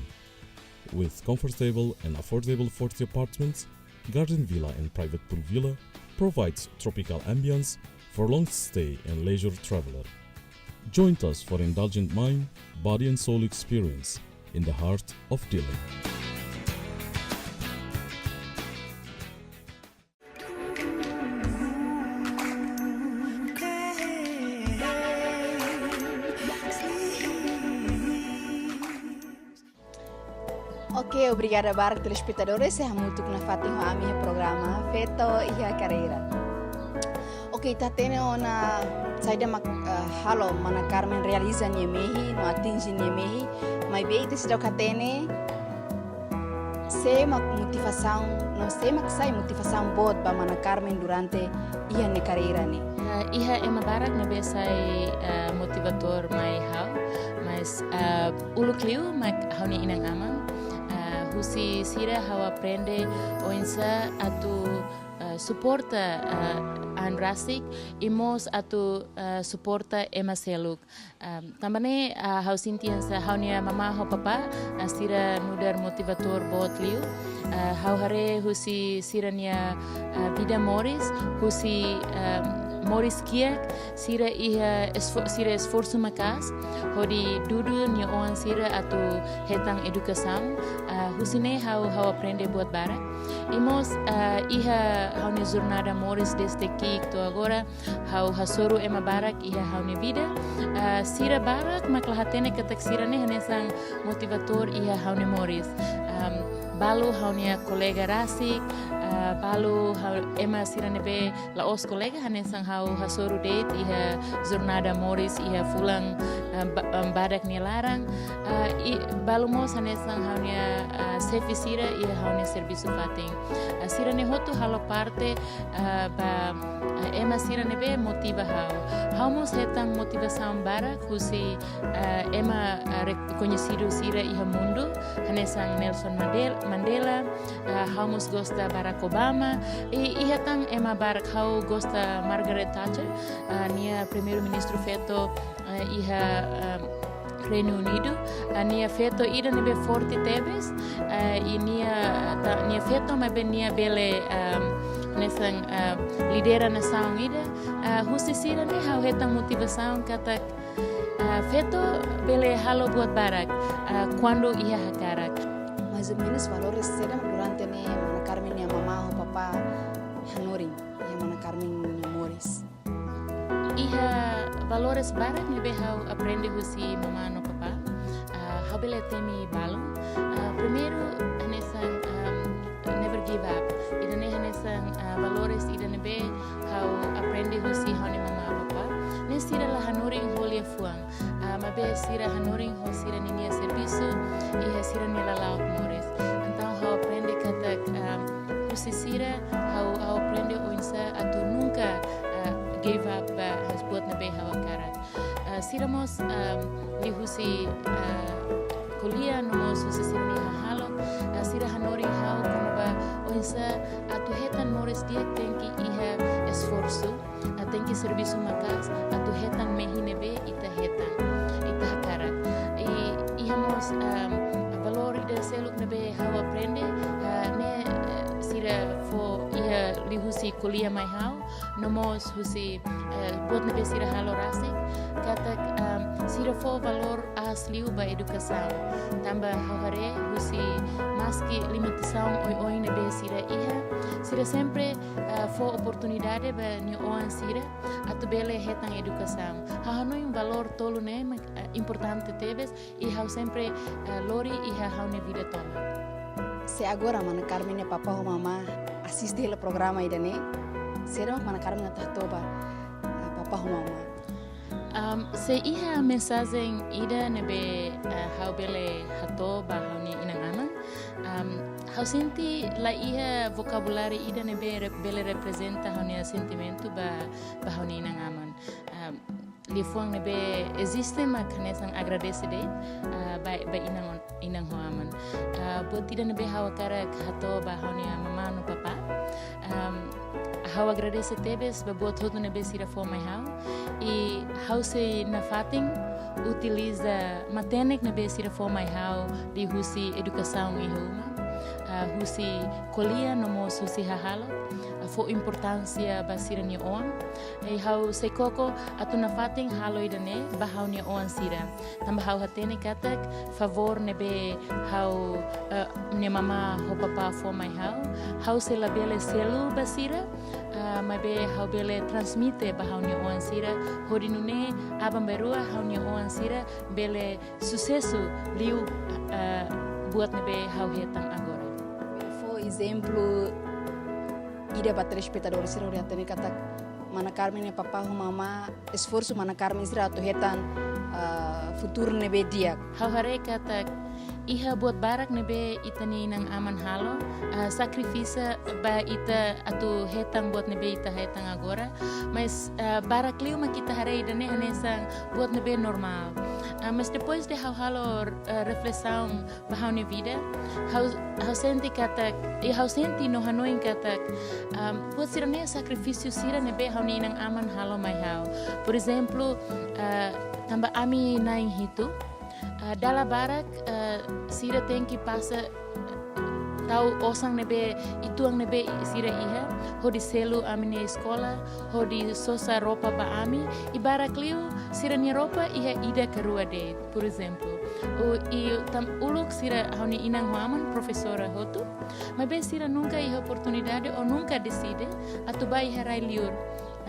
With comfortable and affordable forty apartments, garden villa and private pool villa provides tropical ambience for long stay and leisure traveler. Join us for indulgent mind, body and soul experience in the heart of Dili. Oke, obrigada barak telespetadores, sei hamutuk nafatin ho ami iha programa Feto iha Karreira. Oke, ita hatene ona saida mak, eh, halo mana Carmen realiza nia mehi, no atinje nia mehi, maibé ita seidauk hatene sé mak motivasaun, no sé mak sai motivasaun boot ba mana Carmen durante iha nia karreira ne'e. Eh, iha ema barak ne'ebé sai, eh, motivatór mai ha'u, mas, eh, uluk liu mak ha'u-nia inan-aman. Eh, husi sira ha'u aprende oinsá atu, eh, suporta, eh, an rasik, i mós atu, eh, suporta ema seluk. Ehm, tanba ne'e, ah, ha'u sente hanesan ha'u-nia mamá ho papá, ah, sira nu'udar motivatór boot liu. Ah, ha'u haree husi sira-nia, ah, vida moris, husi, ehm, moris kiak, sira iha esfo-, sira esforsu maka'as hodi dudu nia oan sira atu hetan edukasaun. Ah, husi ne'e ha'u, ha'u aprende buat barak. I mós, ah, iha ha'u-nia jornada moris dezde ki'ik to'o agora, ha'u hasoru ema barak iha ha'u-nia vida. Ah, sira barak mak la hatene katak sira ne'e hanesan motivatór iha ha'u-nia moris. Am, balu ha'u-nia kolega rasik, ah, balu ha'u, ema sira ne'ebé la'ós kolega hanesan ha'u hasoru de'it iha jornada moris iha fulan, ah, ba-, ah, badak nia laran. Ah, i balu mós hanesan ha'u-nia, ah, xefe sira iha ha'u-nia servisu fatin. Ah, sira ne'e hotu halo parte, ah, ba, ah, ema sira ne'ebé motiva ha'u. Ha'u mós hetan motivasaun barak husi, ah, ema, ah, re-, koñesidu sira iha mundu, hanesan Nelson Mandel-, Mandela, ah, ha'u mós gosta Barack Obama, i, iha tan ema barak, ha'u gosta Margaret Thatcher, ah, nia primeiru-ministru feto, ah, iha, ah, Reinu Unidu, ah, nia feto ida ne'ebé forte tebes, ah, i nia, ta-, nia feto maibé nia bele, ah, hanesan, ah, lidera nasaun ida, ah, husi sira ne'e ha'u hetan motivasaun katak, ah, feto bele halo buat barak, ah, kuandu iha hakarak. Mais ou menus valores saida mak durante ne'e mana Carmen nia mamá ho papá hanorin iha mana Carmen nia moris? Iha valores barak ne'ebé ha'u aprende husi mamá no papá. Ah, ha'u bele temi balun. Ah, primeiru, hanesan, ah, never give up. Ida-ne'e hanesan, ah, valores ida ne'ebé ha'u aprende husi ha'u-nia mamá papá. Ne'e sira la hanorin ho liafuan. Ah, maibé sira hanorin ho sira ninia servisu, iha sira-nia lala'ok moris. Entaun ha'u aprende katak, ah, husi sira, ha'u, ha'u aprende oinsá atu nunka, ah, give up ba buat ne'ebé ha'u hakarak. Ah, sira mós, ah, liuhusi, ah, ko'alia no mós husi sira-nia hahalok, ah, sira hanorin ha'u kona-ba oinsá atu hetan moris di'ak tenke iha esforsu, ah, tenke servisu maka'as, atu hetan mehi ne'ebé ita hetan, ita hakarak. I, iha mós, ah, valór ida seluk ne'ebé ha'u aprende, ah, ne'e, eh, sira fó iha liuhusi ko'alia mai ha'u, no mós husi, eh, buat ne'ebé sira halo rasik, katak, ah, sira fó valór aas liu ba edukasaun. Tanba ha'u haree husi maski limitasaun oioin ne'ebé sira iha, sira sempre, eh, fó oportunidade ba nia oan sira atu bele hetan edukasaun. Ha'u hanoin valór tolu ne'e mak, eh, importante tebes, i ha'u sempre, eh, lori iha ha'u-nia vida tomak. Se agora mana Carmen nia papá ho mamá asiste hela programa ida-ne'e, saida mak mana Carmen atu hato'o ba, eh, papá ho mamá? Am, se iha mensajen ida ne'ebé, eh, ha'u bele hato'o ba ha'u-nia inan-aman. Am, ha'u sente la iha vokabuláriu ida ne'ebé re-, bele reprezenta ha'u-nia sentimentu ba, ba ha'u-nia inan-aman. Am, liafuan ne'ebé eziste mak hanesan agradese de'it, ah, ba, ba inan, inan ho aman. Ah, buat ida ne'ebé ha'u hakarak hato'o ba ha'u-nia mamá no papá. Am, ha'u agradese tebes ba buat hotu ne'ebé sira fó mai ha'u. I ha'u sei nafatin utiliza matenek ne'ebé sira fó mai ha'u liuhusi edukasaun iha uma, ah, husi ko'alia no mós husi hahalok, ah, fó importánsia ba sira-nia oan. I ha'u sei koko atu nafatin halo ida-ne'e ba ha'u-nia oan sira. Tanba ha'u hatene katak favór ne'ebé ha'u, eh, nia mamá ho papá fó mai ha'u, ha'u sei labele selu ba sira, ah, maibé ha'u bele transmite ba ha'u-nia oan sira, hodi nune'e aban-bainrua ha'u-nia oan sira bele susesu liu, eh, buat ne'ebé ha'u hetan agora. Fó ezemplu ida ba telespetadór sira hodi hatene katak mana Carmen nia papá ho mamá esforsu mana Carmen sira atu hetan, ah, futuru ne'ebé di'ak. Ha'u haree katak iha buat barak ne'ebé ita-nia inan-aman halo, ah, sakrifísiu ba ita atu hetan buat ne'ebé ita hetan agora, mas, ah, barak liu mak ita haree ida-ne'e hanesan buat ne'ebé normál. Ah, mas depois de ha'u halo, ah, reflesaun ba ha'u-nia vida, ha'u, ha'u sente katak, i ha'u sente no hanoin katak, am, buat sira-ne'e sakrifísiu sira ne'ebé ha'u-nia inan-aman halo mai ha'u. Por ezemplu, ah, tanba ami na'in hitu, ah, dala barak, ah, sira tenke pasa tau osan ne'ebé, uitoan ne'ebé sira iha, hodi selu ami-nia eskola, hodi sosa roupa ba ami, i barak liu sira-nia roupa iha ida ka rua de'it, por ezemplu. U, i tan uluk sira ha'u-nia inan ho aman profesora hotu, maibé sira nunka iha oportunidade ou nunka deside atu bá iha rai-liur,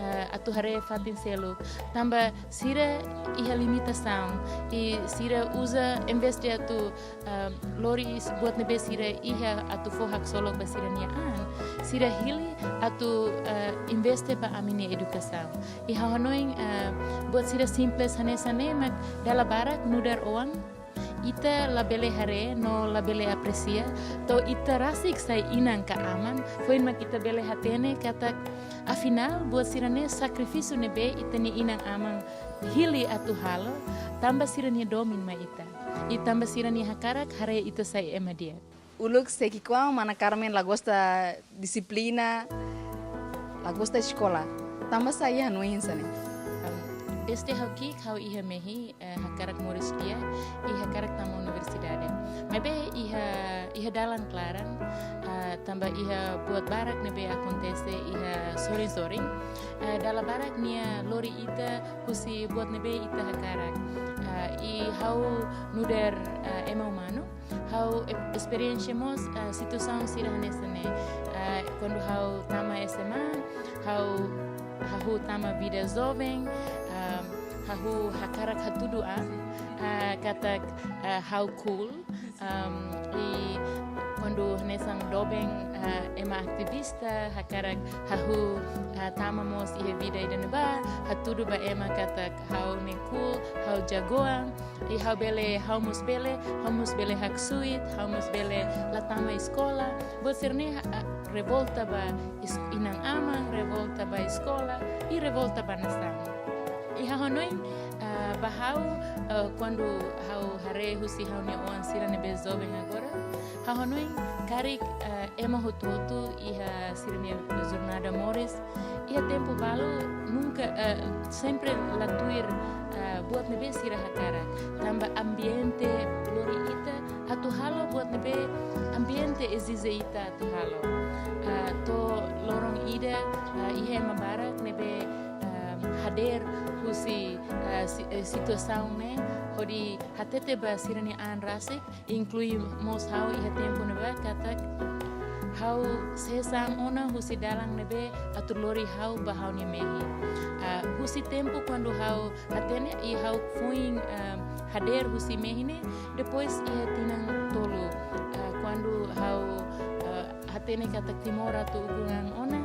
eh, atu haree fatin seluk. Tanba sira iha limitasaun, i sira uza, em vez de atu, ah, lori is-, buat ne'ebé sira iha atu fó haksolok ba sira-nia an, sira hili atu, ah, investe ba ami-nia edukasaun. I ha'u hanoin, ah, buat sira simples hanesan ne'e mak dala barak nu'udar oan ita labele haree no labele apresia, to'o ita rasik sai inan ka aman, foin mak ita bele hatene katak afinál buat sira-ne'e sakrifísiu ne'ebé ita-nia inan-aman hili atu halo, tanba sira-nia domin mai ita. I tanba sira-nia hakarak haree ita sai ema di'ak. Uluk sei ki'ikoan mana Carmen la gosta dixiplina, la gosta eskola. Tanba sá, i hanoin hanesan ne'e? Desde ha'u ki'ik ha'u iha mehi, eh, hakarak moris di'ak, i hakarak tama universidade. Maibé iha, iha dalan klaran, ah, tanba iha buat barak ne'ebé akontese iha sorin-sorin. Eh, dala barak nia lori ita husi buat ne'ebé ita hakarak. Ah, i ha'u nu'udar, ah, ema umanu, ha'u e-, esperiénsia mós, ah, situasaun sira hanesan ne'e. Ah, kuandu ha'u tama S M A, ha'u, ha'u Ha'u tama vida joven, ah, ha'u hakarak hatudu an, ah, katak, ah, ha'u cool, ah, i kuandu hanesan doben, ah, ema ativista, hakarak ha'u, ah, tama mós iha vida ida-ne'ebá, hatudu ba ema katak ha'u ne'e cool, ha'u jagoan, i ha'u bele, ha'u mós bele, ha'u mós bele haksoit, ha'u mós bele la tama eskola. Buat sira-ne'e, ah, revolta ba es-, inan-aman, revolta ba eskola, i revolta ba nasaun. I ha'u hanoin, ah, ba ha'u, ah, kuandu ha'u haree husi ha'u-nia oan sira ne'ebé joven agora, ha'u hanoin karik, ah, ema hotu-hotu iha sira-nia jornada moris, iha tempu balu nunka, ah, sempre la tuir, ah, buat ne'ebé sira hakarak. Tanba ambiente lori ita atu halo buat ne'ebé ambiente ezije ita atu halo. Ah, to'o loron ida, ah, iha ema barak ne'ebé, ah, hadeer husi, ah, si-, eh, situasaun ne'e, hodi hatete ba sira-nia an rasik, inklui mós ha'u iha tempu ne'ebá katak ha'u sesang ona husi dalan ne'ebé atu lori ha'u ba ha'u-nia mehi. Ah, husi tempu kuandu ha'u hatene i ha'u foin, ah, hadeer husi mehi ne'e, depois iha tinan tolu, ah, kuandu ha'u, ah, hatene katak Timor atu ukun-an ona,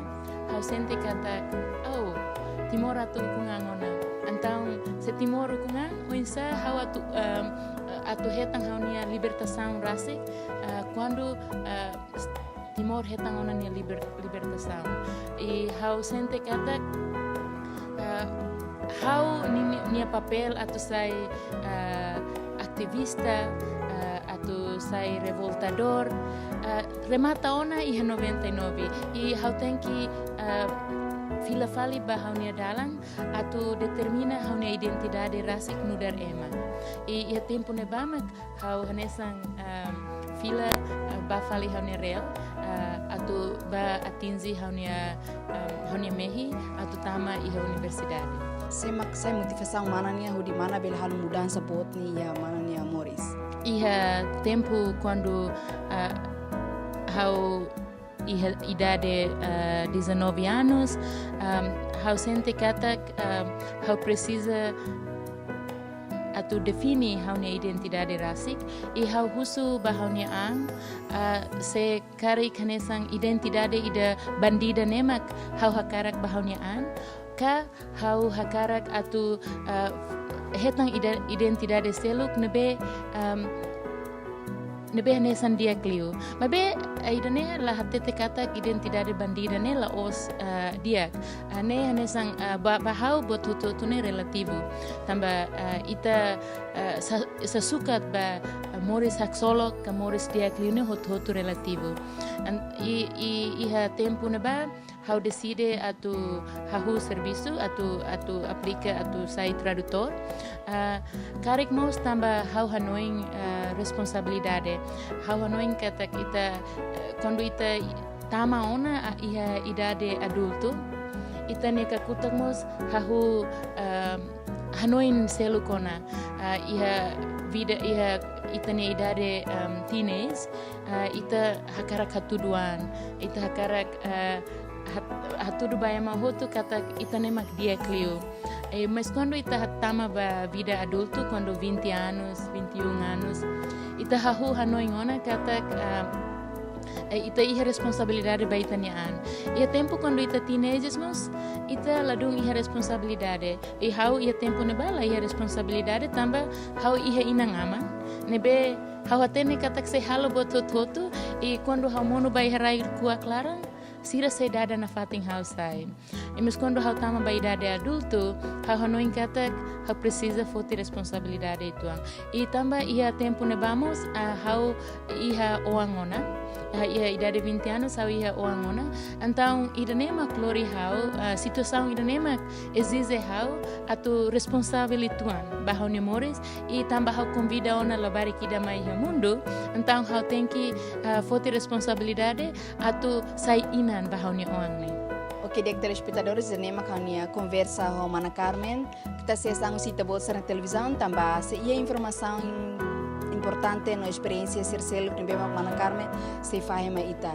ha'u sente katak, oh, Timor atu ukun-an ona. Entaun, se Timor ukun-an, oinsá ha'u atu, ah, atu hetan ha'u-nia libertasaun rasik, ah, kuandu, ah, Timor hetan ona nia liber-, libertasaun. I ha'u sente katak, ah, ha'u ni-, ni-, nia papél atu sai, ah, ativista, ah, atu sai revoltadór, ah, remata ona iha noventa e nove. I ha'u tenke, ah, fila fali ba ha'u-nia dalan, atu determina ha'u-nia identidade rasik nu'udar ema. I iha tempu ne'ebá mak ha'u hanesan, ah, fila, ah, ba fali ha'u-nia reál, ah, atu ba atinje ha'u-nia, ah, ha'u-nia mehi, atu tama iha universidade. Sé mak sai motivasaun mana nian hodi mana bele halo mudansa boot ne'e iha mana nia moris? Iha tempu kuandu, ah, ha'u iha idade, ah, dezanove anos, ah, ha'u sente katak, ah, ha'u presiza atu define ha'u-nia identidade rasik, i ha'u husu ba ha'u-nia an, ah, se karik hanesan identidade ida bandida ne'e mak ha'u hakarak ba ha'u-nia an, ka ha'u hakarak atu, ah, hetan ida-, identidade seluk ne'ebé, ah, ne'ebé hanesan di'ak liu. Maibé, ah, ida-ne'e la hatete katak identidade bandida ne'e la'ós, ah, di'ak. Ah, ne'e hanesan, ah, ba, ba ha'u buat hotu-hotu ne'e relativu. Tanba, ah, ita, ah, sa-, sasukat ba, ah, moris haksolok ka moris di'ak liu ne'e hotu-hotu relativu. An-, i, i, iha tempu ne'ebá, ha'u deside atu hahú servisu, atu, atu aplika, atu sai tradutór. Ah, karik mós tanba ha'u hanoin, ah, responsabilidade. Ha'u hanoin katak ita, eh, kuandu ita tama ona, ah, iha idade adultu, ita-nia kakutak mós hahú, ah, hanoin seluk ona, ah, iha vida, iha ita-nia idade, ah, teenage, ah, ita hakarak hatudu an, ita hakarak, ah, hat-, hatudu ba ema hotu katak ita ne'e mak di'ak liu. Eh, mas kuandu ita tama ba vida adultu, kuandu vinte anos, vinte e um anos, ita hahú hanoin ona katak, ah, eh, ita iha responsabilidade ba ita-nia an. Iha tempu kuandu ita teenagers mós, ita ladún iha responsabilidade. I ha'u iha tempu ne'ebá la iha responsabilidade tanba ha'u iha inan-aman ne'ebé ha'u hatene katak sei halo buat hotu-hotu, i kuandu ha'u monu ba iha rai kuak laran, sira sei dada nafatin ha'u sai. I mas kuandu ha'u tama ba idade adultu, ha'u hanoin katak ha'u presiza foti responsabilidade uitoan. I tanba iha tempu ne'ebá mós, ah, ha'u iha oan ona. Ah, iha idade vinte anos ha'u iha oan ona. Entaun, ida-ne'e mak lori ha'u, ah, situasaun ida-ne'e mak ezije ha'u atu responsavel uitoan ba ha'u-nia moris, i tanba ha'u konvida ona labarik ida mai iha mundu, entaun ha'u tenke, ah, foti responsabilidade atu sai inan ba ha'u-nia oan ne'e. Oke, di'ak telespetadores, ida-ne'e mak ha'u-nia konversa ho Mana Carmen. Ita sei sangsi ita-boot sira-nia televizaun, tanba se iha informasaun importante no esperiénsia sira seluk ne'ebé mak Mana Carmen sei fahe mai ita.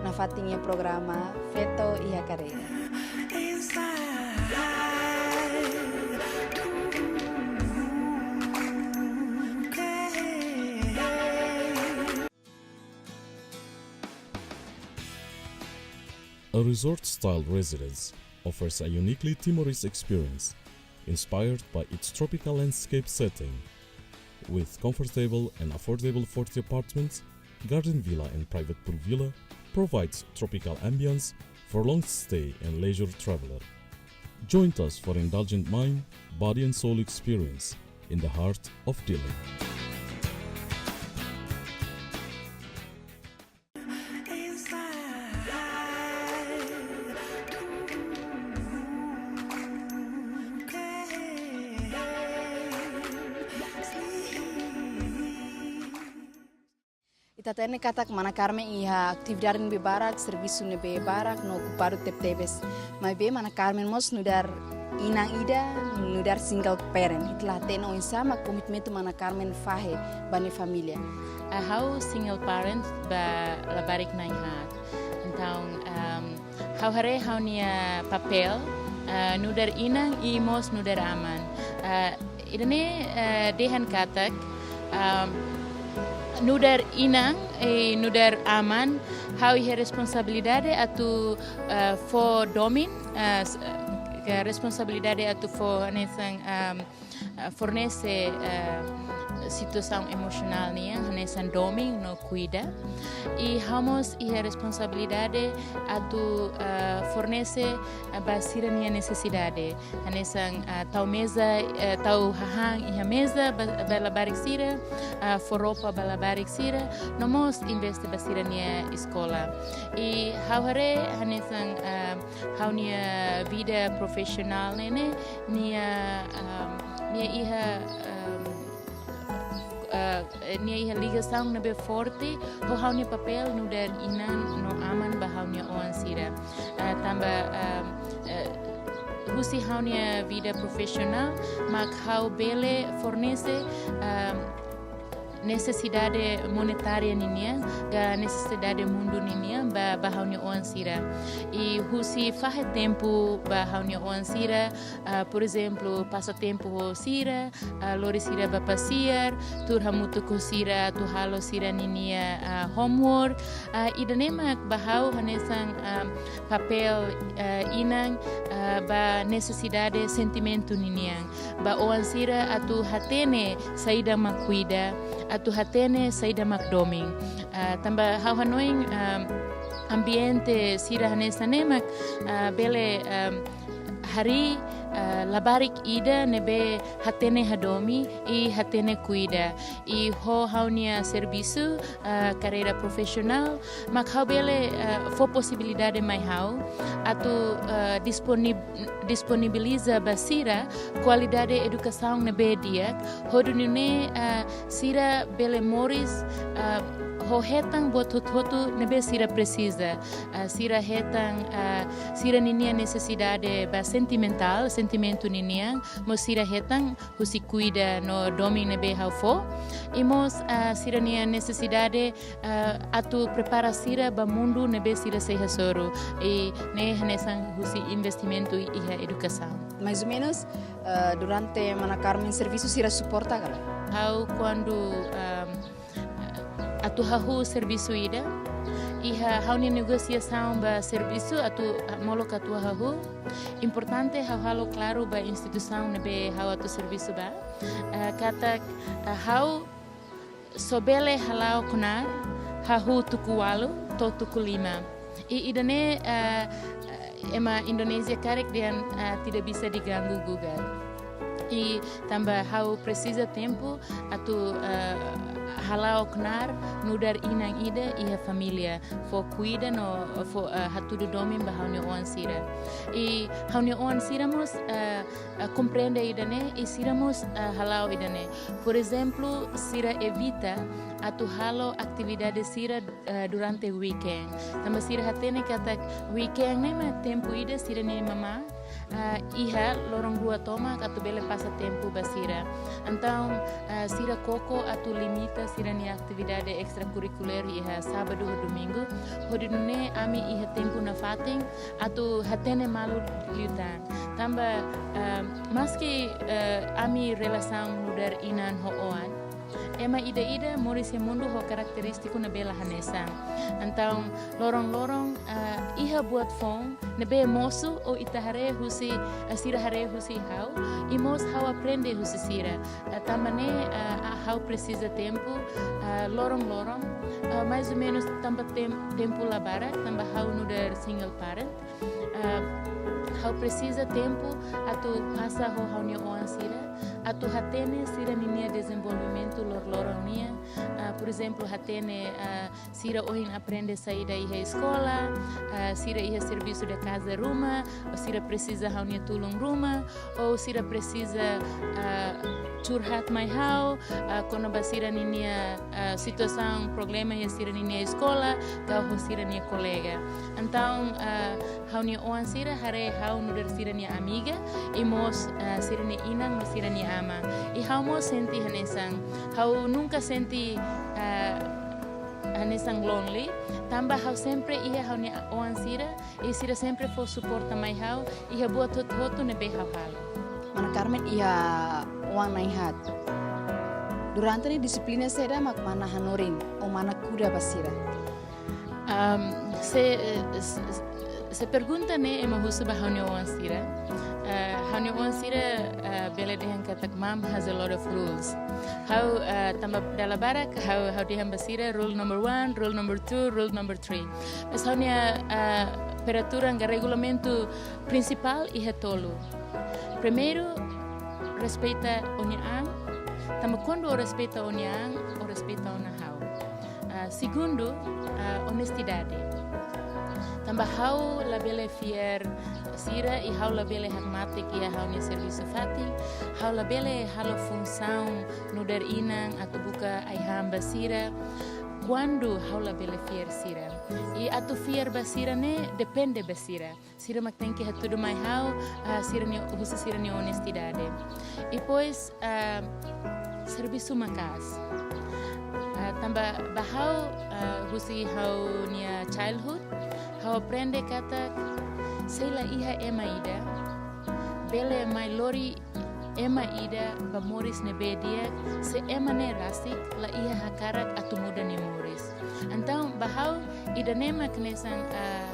Nafatin iha programa Feto iha Kadeia. The resort-style residence offers a uniquely Timorese experience, inspired by its tropical landscape setting. With comfortable and affordable forty apartments, garden villa and private pool villa provides tropical ambience for long stay and leisure traveler. Join us for indulgent mind, body and soul experience in the heart of Dili. Ita hatene katak mana Carmen iha atividade ne'ebé barak, servisu ne'ebé barak, no okupadu tebetebes. Maibé mana Carmen mós nu'udar inan ida, nu'udar single parent. Ita la hatene oinsá mak komitmentu mana Carmen fahe ba nia família. Ah, ha'u single parent ba labarik na'in haat. Entaun, ehm, ha'u haree ha'u-nia papél, eh, nu'udar inan i mós nu'udar aman. Eh, ida-ne'e, eh, dehan katak, ehm, nu'udar inan i nu'udar aman, ha'u iha responsabilidade atu, eh, fó domin, eh, s-, eh, responsabilidade atu fó hanesan, ehm, eh, fornese, eh, situasaun emosionál nian, hanesan domin no kuida. I ha'u mós iha responsabilidade atu, eh, fornese, eh, ba sira-nia nesesidade. Hanesan, eh, tau meza, eh, tau hahán iha meza ba, ba labarik sira, eh, fó roupa ba labarik sira, no mós investe ba sira-nia eskola. I ha'u haree hanesan, eh, ha'u-nia vida profisionál ne'e ne'e, nia, ehm, nia iha, ehm, eh, nia iha ligasaun ne'ebé forte ho ha'u-nia papél nu'udar inan no aman ba ha'u-nia oan sira. Eh, tanba, ehm, eh, husi ha'u-nia vida profisionál mak ha'u bele fornese, ehm, nesesidade monetária ninian, ka nesesidade mundu ninian ba, ba ha'u-nia oan sira. I husi fahe tempu ba ha'u-nia oan sira, ah, por ezemplu, pasa tempu ho sira, ah, lori sira ba pasiar, tuur hamutuk ho sira atu halo sira-ninia, ah, homework. Ah, ida-ne'e mak ba ha'u hanesan, ah, papél, ah, inan, ah, ba nesesidade sentimentu ninian. Ba oan sira atu hatene saida mak kuida, atu hatene saida mak domin. Ah, tanba ha'u hanoin, ah, ambiente sira hanesan ne'e mak, ah, bele, ah, harii, ah, labarik ida ne'ebé hatene hadomi i hatene kuida. I ho ha'u-nia servisu, ah, karreira profisionál, mak ha'u bele, ah, fó posibilidade mai ha'u atu, ah, disponib-, disponibiliza ba sira kualidade edukasaun ne'ebé di'ak, hodi nune'e, ah, sira bele moris, ah, ho hetan buat hotu-hotu ne'ebé sira presiza. Ah, sira hetan, ah, sira-ninia nesesidade ba sentimentál, sentimentu ninian, mós sira hetan husi kuida no domin ne'ebé ha'u fó. I mós, ah, sira-nia nesesidade, ah, atu prepara sira ba mundu ne'ebé sira sei hasoru. I ne'e hanesan husi investimentu iha edukasaun. Mais ou menos, ah, durante mana Carmen servisu sira suporta ka lae? Ha'u kuandu, ah, atu hahú servisu ida, iha ha'u-nia negosiasaun ba servisu atu, ah, molok atu hahú. Importante ha'u halo klaru ba instituisaun ne'ebé ha'u atu servisu ba, ah, katak, ah, ha'u só bele hala'o knaar hahú tuku ualu to'o tuku lima. I ida-ne'e, ah, ema Indonézia karik dehan, ah, tidak bisa diganggu gugat. I tanba ha'u presiza tempu atu, ah, hala'o knaar nu'udar inan ida iha família, fó kuida no fó, ah, hatudu domin ba ha'u-nia oan sira. I ha'u-nia oan sira mós, ah, ah, komprende ida-ne'e, i sira mós, ah, hala'o ida-ne'e. Por ezemplu, sira evita atu halo atividade sira, ah, durante weekend. Tanba sira hatene katak weekend ne'e mak tempu ida sira-nia mamá, ah, iha loron rua tomak atu bele pasa tempu ba sira. Entaun, ah, sira koko atu limita sira-nia atividade estrakurrikulár iha sábadu ho domingu, hodi nune'e ami iha tempu nafatin atu hatene malu liután. Tanba, ah, maski, ah, ami relasaun nu'udar inan ho oan, ema ida-ida moris iha mundu ho karakterístika ne'ebé la hanesan. Entaun, loron-loron, ah, iha buat foun ne'ebé mosu ou ita haree husi, ah, sira haree husi ha'u, i mós ha'u aprende husi sira. Ah, tanba ne'e, ah, ah, ha'u presiza tempu, ah, loron-loron, ah, mais ou menus tanba tem-, tempu la barak, tanba ha'u nu'udar single parent. Ah, ha'u presiza tempu atu pasa ho ha'u-nia oan sira, atu hatene sira ninia dezenvolvimentu loron-loron nian. Ah, por ezemplu, hatene, ah, sira ohin aprende saida iha eskola, ah, sira iha servisu de kaza ruma, ou sira presiza ha'u-nia tulun ruma, ou sira presiza, ah, curhat mai ha'u, ah, kona-ba sira ninia, ah, situasaun problema iha sira ninia eskola, ka ho sira-nia kolega. Entaun, ah, ha'u-nia oan sira haree ha'u nu'udar sira-nia amiga, i mós, ah, sira-nia inan no sira-nia aman. I ha'u mós sente hanesan, ha'u nunka sente, ah, hanesan lonely, tanba ha'u sempre iha ha'u-nia oan sira, i sira sempre fó suporta mai ha'u iha buat hotu-hotu ne'ebé ha'u halo. Mana Carmen iha oan na'in-haat. Durante ne'e dixiplina saida mak mana hanorin ou mana kuda ba sira? Am, se, eh, se, se pergunta ne'e ema husu ba ha'u-nia oan sira. Eh, ha'u-nia oan sira, eh, bele dehan katak mom has a lot of rules. Ha'u, eh, tanba dala barak, ha'u, ha'u dehan ba sira rule number one, rule number two, rule number three. Mas ha'u-nia, eh, peraturan ka regulamentu prinsipál iha tolu. Primeiru, respeita ó-nia an. Tanba kuandu ó respeita ó-nia an, ó respeita ona ha'u. Ah, segundu, ah, onestidade. Tanba ha'u labele fiar sira i ha'u labele hakmatek iha ha'u-nia servisu fatin, ha'u labele halo funsaun nu'udar inan atu buka ai-han ba sira, kuandu ha'u labele fiar sira. I atu fiar ba sira ne'e depende ba sira. Sira mak tenke hatudu mai ha'u, ah, sira-nia, husi sira-nia onestidade. I depois, ah, servisu maka'as. Ah, tanba ba ha'u, ah, husi ha'u-nia childhood, ha'u aprende katak se la iha ema ida bele mai lori ema ida ba moris ne'ebé di'ak, se ema ne'e rasik la iha hakarak atu muda nia moris. Entaun, ba ha'u, ida-ne'e mak hanesan, ah,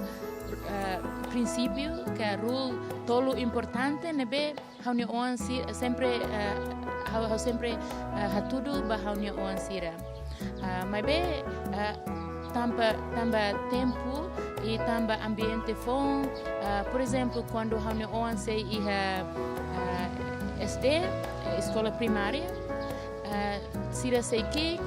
ah, prinsípiu ka rule tolu importante ne'ebé ha'u-nia oan si-, sempre, ah, ha'u, ha'u sempre, ah, hatudu ba ha'u-nia oan sira. Ah, maibé, ah, tanba, tanba tempu i tanba ambiente foun, ah, por ezemplu, kuandu ha'u-nia oan sei iha, ah, S D, eh, eskola primária, ah, sira sei ki'ik,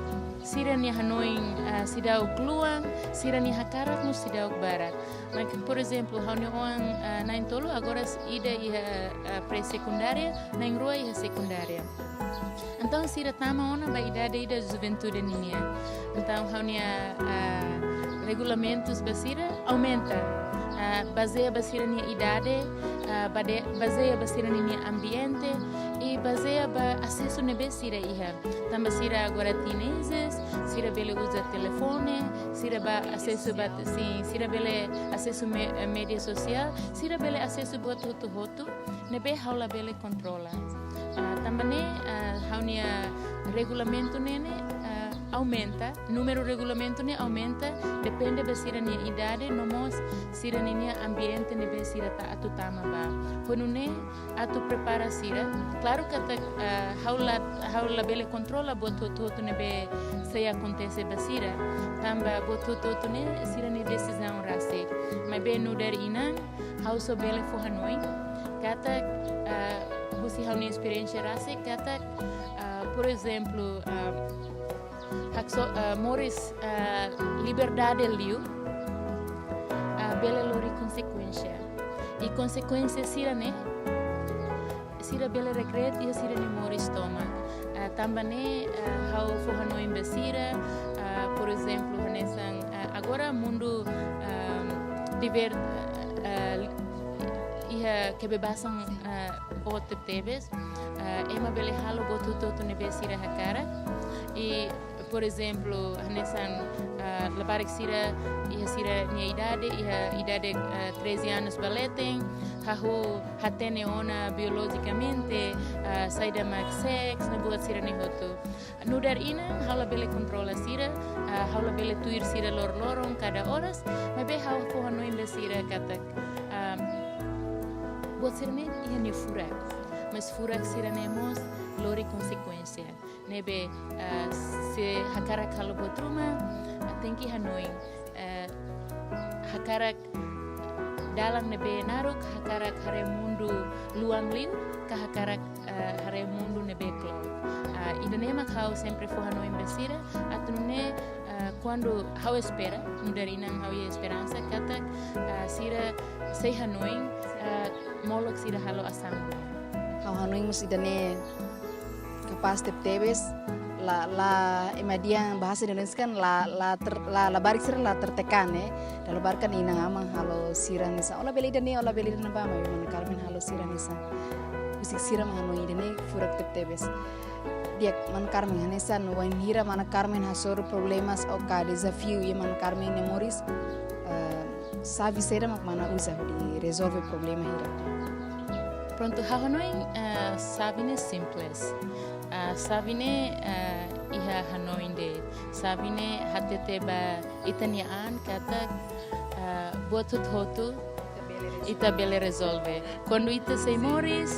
sira-nia hanoin, ah, seidauk luan, sira-nia hakarak mós seidauk barak. Mas, por ezemplu, ha'u-nia oan, ah, na'in-tolu, agora s-, ida iha, ah, pré-sekundária, na'in-rua iha sekundária. Entaun, sira tama ona ba idade ida juventude ninian. Entaun, ha'u-nia, ah, regulamentus ba sira aumenta. Ah, bazeia ba sira-nia idade, ah, bade-, bazeia ba sira-nia ambiente, i bazeia ba asesu ne'ebé sira iha. Tanba sira agora teenagers, sira bele uza telefone, sira ba asesu ba, sin, sira bele asesu me-, eh, média sosiál, sira bele asesu buat hotu-hotu ne'ebé ha'u labele kontrola. Ah, tanba ne'e, ah, ha'u-nia regulamentu ne'e ne'e, ah, aumenta, númeru regulamentu ne'e aumenta, depende ba sira-nia idade, no mós sira-nia ambiente ne'ebé sira ta-, atu tama ba. Ho nune'e atu prepara sira. Klaru katak, ah, ha'u la, ha'u labele kontrola buat hotu-hotu ne'ebé sei akontese ba sira. Tanba buat hotu-hotu ne'e sira-nia desizaun rasik. Maibé nu'udar inan, ha'u só bele fó hanoin katak, ah, husi ha'u-nia esperiénsia rasik katak, ah, por ezemplu, ah, hakso-, ah, moris, ah, liberdade liu, ah, bele lori konsekuénsia. I konsekuénsia sira-ne'e, sira bele regret iha sira-nia moris tomak. Ah, tanba ne'e, ah, ha'u fó hanoin ba sira, ah, por ezemplu, hanesan, ah, agora mundu, ah, diver-, ah, iha kebebasan, ah, boot tebes, ah, ema bele halo buat hotu-hotu ne'ebé sira hakarak. I Por ezemplu, hanesan, ah, labarik sira, iha sira-nia idade, iha idade, ah, treze anos ba leten, hahú hatene ona biolojikamente, ah, saida mak seks, no buat sira-ne'e hotu. Nu'udar inan, ha'u labele kontrola sira, ah, ha'u labele tuir sira lor-loron kada oras, maibé ha'u fó hanoin ba sira katak, ah, buat sira-ne'e iha nia furak, mas furak sira-ne'e mós lori konsekuénsia. Ne'ebé, ah, se hakarak halo buat ruma, ah, tenke hanoin, eh, hakarak dalan ne'ebé naruk, hakarak haree mundu luan liu, ka hakarak, eh, haree mundu ne'ebé kleur. Ah, ida-ne'e mak ha'u sempre fó hanoin ba sira, atu nune'e, eh, kuandu ha'u espera, nu'udar inan ha'u iha esperansa, katak, ah, sira sei hanoin, eh, molok sira halo asaun. Ha'u hanoin mós ida-ne'e kapás tebetebes, la, la, ema dehan bahasa Indonesia kan la, la ter-, la, labarik sira la tertekan, eh. Dala barak kan inan-aman halo sira hanesan, ó labele ida-ne'e, ó labele ida-ne'ebá, maibé mana Carmen halo sira hanesan. Husik sira mak hanoin ida-ne'e furak tebetebes. Di'ak mana Carmen, hanesan wainhira mana Carmen hasoru problemas ou ka dezafiu iha mana Carmen nia moris, eh, xave saida mak mana uza hodi rezolve problema hira? Prontu, ha'u hanoin, eh, xave ne'e simples. Ah, xave ne'e, eh, iha hanoin de'it. Xave ne'e hatete ba ita-nia an katak, eh, buat hotu-hotu ita bele rezolve. Kuandu ita sei moris,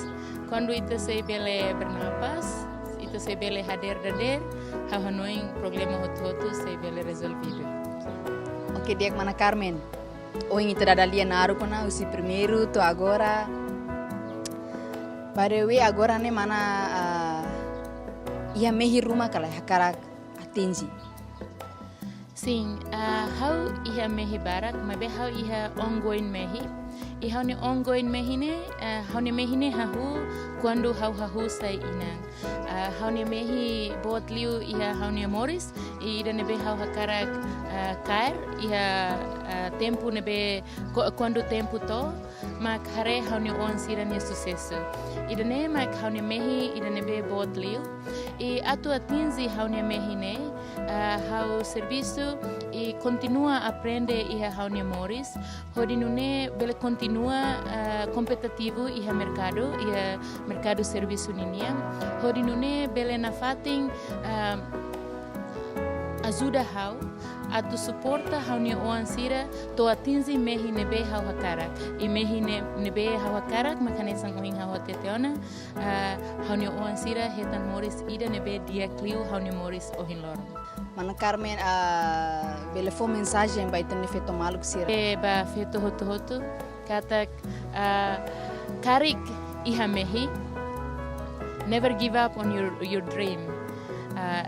kuandu ita sei bele bernapas, ita sei bele hadeer dadeer, ha'u hanoin problema hotu-hotu sei bele rezolvidu. Oke, di'ak mana Carmen. Ohin ita dada lia naruk ona husi primeiru to'o agora. By the way, agora ne'e mana, ah, iha mehi ruma ka lae hakarak atinje? Sin, ah, ha'u iha mehi barak, maibé ha'u iha ongoing mehi. I ha'u-nia ongoing mehi ne'e, ah, ha'u-nia mehi ne'e hahú kuandu ha'u hahú sai inan. Ah, ha'u-nia mehi boot liu iha ha'u-nia moris, i ida ne'ebé ha'u hakarak, ah, kaer, iha, ah, tempu ne'ebé, ku-, kuandu tempu to'o, mak haree ha'u-nia oan sira-nia susesu. Ida-ne'e mak ha'u-nia mehi, ida ne'ebé boot liu. I atu atinje ha'u-nia mehi ne'e, ah, ha'u servisu i kontinua aprende iha ha'u-nia moris, hodi nune'e bele kontinua, ah, kompetitivu iha merkadu, iha merkadu servisu ninian, hodi nune'e bele nafatin, ah, ajuda ha'u atu suporta ha'u-nia oan sira to'o atinje mehi ne'ebé ha'u hakarak. I mehi ne'e, ne'ebé ha'u hakarak, mak hanesan ohin ha'u hatete ona, ah, ha'u-nia oan sira hetan moris ida ne'ebé di'ak liu ha'u-nia moris ohin loron. Mana Carmen, ah, bele fó mensajen ba ita-nia feto maluk sira? Eh, ba feto hotu-hotu, katak, ah, karik iha mehi, never give up on your, your dream. Ah,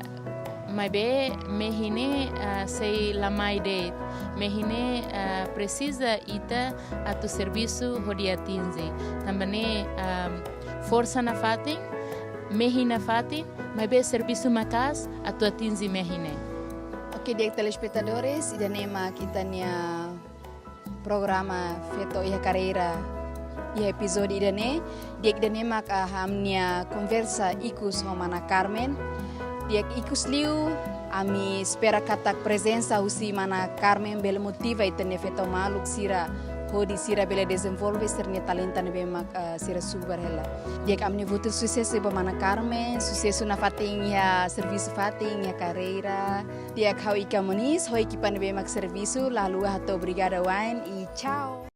maibé mehi ne'e, ah, sei la mai de'it. Mehi ne'e, ah, presiza ita atu servisu hodi atinje. Tanba ne'e, ah, forsa nafatin, mehi nafatin, maibé servisu maka'as atu atinje mehi ne'e. Oke, di'ak telespetadores, ida-ne'e mak ita-nia programa Feto iha Karreira iha epizódiu ida-ne'e. Di'ak, ida-ne'e mak, ah, ami-nia konversa ikus ho mana Carmen. Di'ak, ikus liu, ami espera katak prezensa husi mana Carmen bele motiva ita-nia feto maluk sira, hodi sira bele dezenvolve sira-nia talenta ne'ebé mak, ah, sira subar hela. Di'ak, ami-nia votu susesu ba mana Carmen, susesu nafatin iha servisu fatin, iha karreira. Di'ak, ha'u Ika Moniz, ho ekipa ne'ebé mak servisu, la haluha hato'o obrigada wa'in, i tchau.